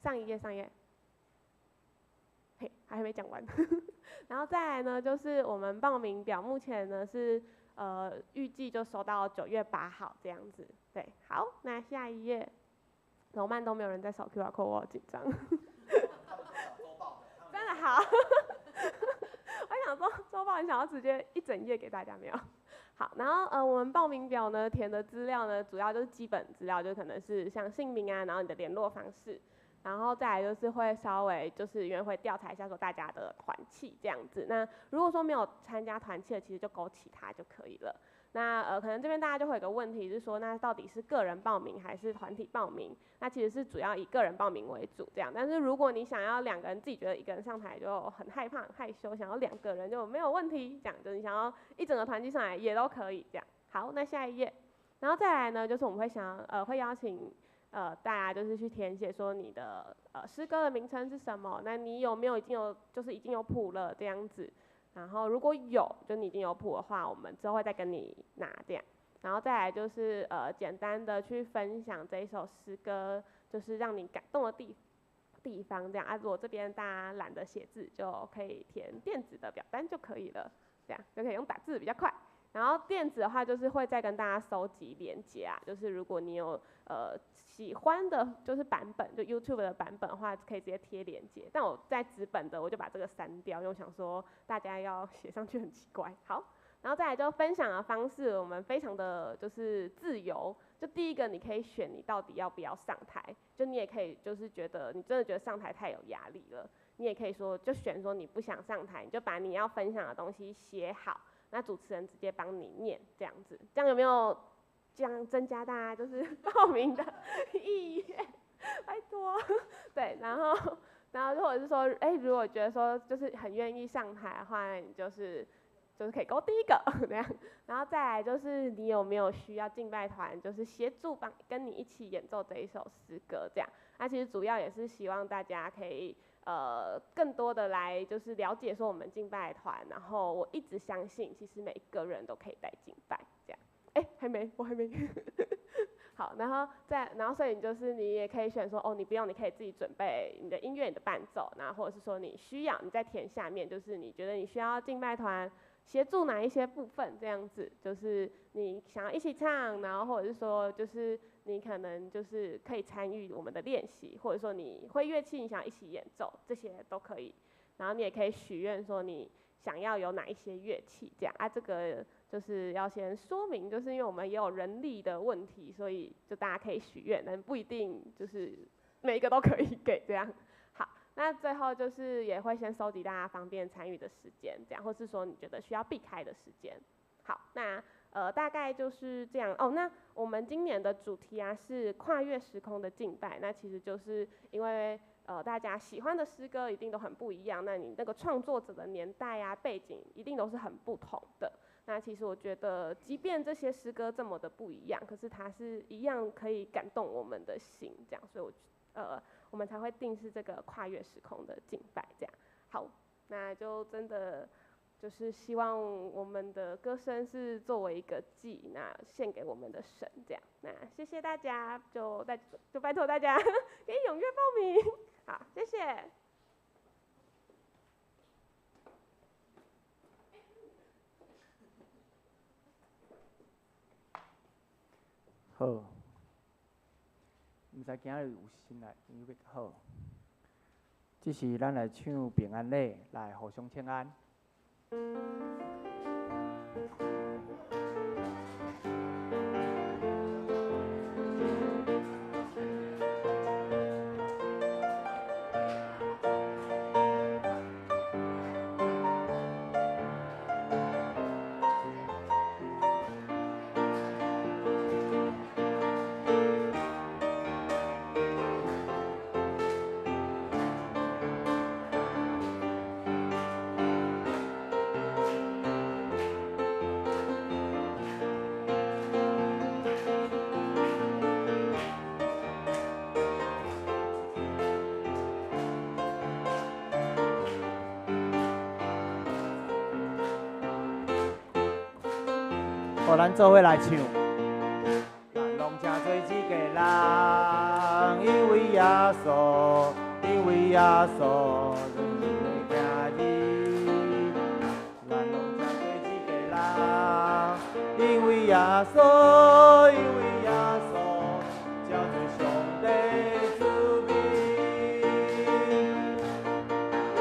上一頁，上一頁，嘿，還沒講完。然後再來呢，就是我們報名表目前呢是預計就收到9月8號這樣子。對，好，那下一頁。怎麼辦都沒有人在掃 QR code，我好緊張。真的好，我想說週報，你想要直接一整頁給大家沒有？好，然後我們報名表呢填的資料呢，主要就是基本資料，就可能是像姓名啊，然後你的聯絡方式，然後再來就是會稍微就是因為會調查一下說大家的團契這樣子。那如果說沒有參加團契的，其實就勾其他就可以了。那可能这边大家就会有个问题是说，那到底是个人报名还是团体报名？那其实是主要以个人报名为主这样。但是如果你想要两个人，自己觉得一个人上台就很害怕、很害羞，想要两个人就没有问题，这样就是你想要一整个团体上来也都可以这样。好，那下一页，然后再来呢，就是我们会想会邀请大家就是去填写说你的诗歌的名称是什么，那你有没有已经有就是已经有谱了这样子。然后如果有，就你已经有谱的话，我们之后会再跟你拿这样。然后再来就是简单的去分享这一首诗歌，就是让你感动的地方这样啊。如果这边大家懒得写字，就可以填电子的表单就可以了，这样就可以用打字比较快。然后电子的话，就是会再跟大家收集连结啊，就是如果你有喜欢的，就是版本，就 YouTube 的版本的话，可以直接贴连结。但我在纸本的，我就把这个删掉，因为我想说大家要写上去很奇怪。好，然后再来就分享的方式，我们非常的就是自由。就第一个，你可以选你到底要不要上台，就你也可以就是觉得你真的觉得上台太有压力了，你也可以说就选说你不想上台，你就把你要分享的东西写好。那主持人直接帮你念，这样子，这样有没有这样增加大家就是报名的意愿？拜托，对，然后或者是说，哎，如果觉得说就是很愿意上台的话，你就是可以勾第一个那样，然后再来就是你有没有需要敬拜团，就是协助帮跟你一起演奏这一首诗歌这样。那其实主要也是希望大家可以更多的来就是了解说我们敬拜团，然后我一直相信，其实每一个人都可以带敬拜这样。哎，还没，我还没。好，然后再，然后所以你就是你也可以选说，哦，你不用，你可以自己准备你的音乐、你的伴奏，然后或者是说你需要，你再填下面，就是你觉得你需要敬拜团协助哪一些部分，这样子，就是你想要一起唱，然后或者是说就是你可能就是可以参与我们的练习，或者说你会乐器，你想要一起演奏，这些都可以。然后你也可以许愿说你想要有哪一些乐器，这样啊，这个就是要先说明，就是因为我们也有人力的问题，所以就大家可以许愿，但不一定就是每一个都可以给这样。好，那最后就是也会先收集大家方便参与的时间，这样，或是说你觉得需要避开的时间。好，那大概就是这样哦。那我们今年的主题啊是跨越时空的敬拜，那其实就是因为大家喜欢的诗歌一定都很不一样，那你那个创作者的年代啊背景一定都是很不同的。那其实我觉得，即便这些诗歌这么的不一样，可是它是一样可以感动我们的心，这样，所以我们才会定是这个跨越时空的敬拜，这样。好，那就真的就是希望我们的歌声是作为一个祭，那献给我们的神，这样。那谢谢大家，就拜托大家可以踊跃报名。好，谢谢。好，毋知今日有新来，有欲好。这是咱来唱平安礼，来互相请安。好，咱做伙来唱。咱拢诚做这个人，因为耶稣，因为耶稣，咱的行咱拢诚做这个人，因为耶稣，因为耶稣，叫做上帝子民。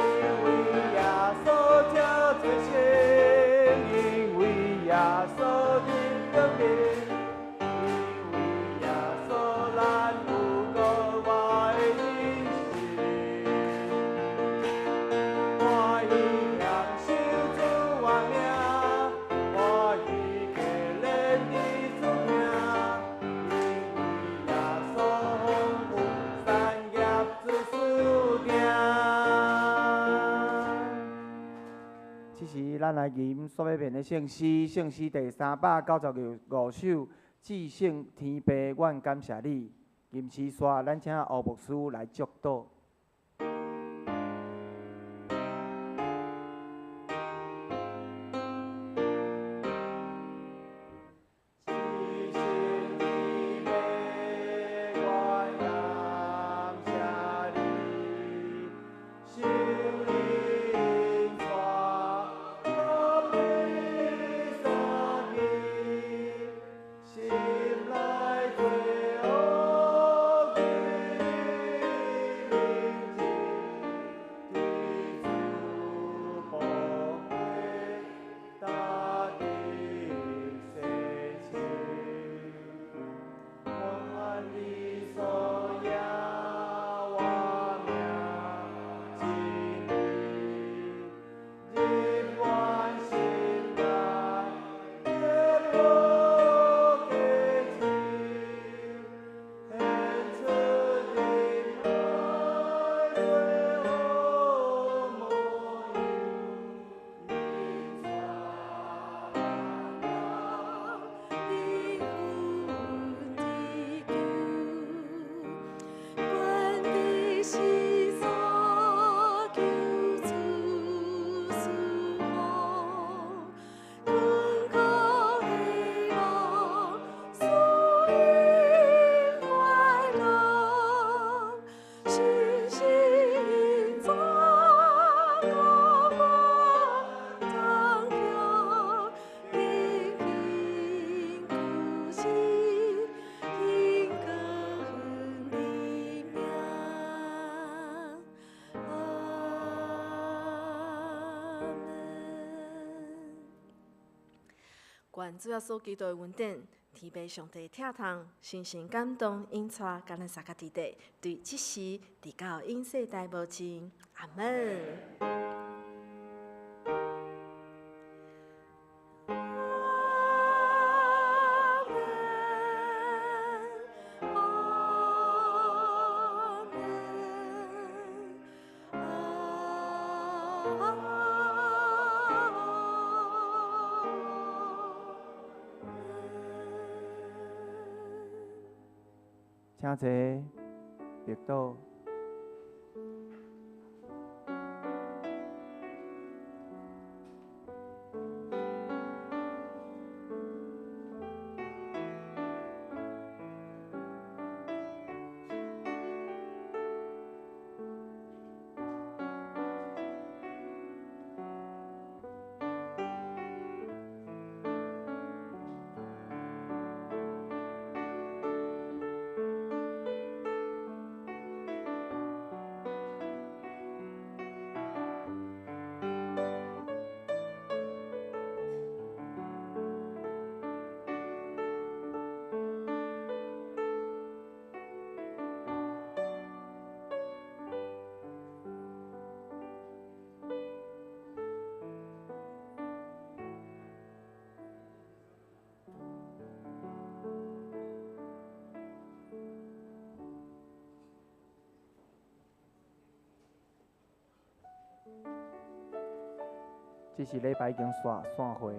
因为耶稣叫做神，因为耶稣。欢喜享受主的名，欢喜过咧咱來吟煞欲面的聖詩，聖詩第395首，至聖天父，阮感謝你。吟詩煞，咱請吳牧師來祝禱。願主耶穌基督的恩典，天父上帝疼痛，深深感動，引帶佮咱三個弟弟，對這時直到永世代無盡。阿門。請坐，默禱。這是禮拜已經散散會。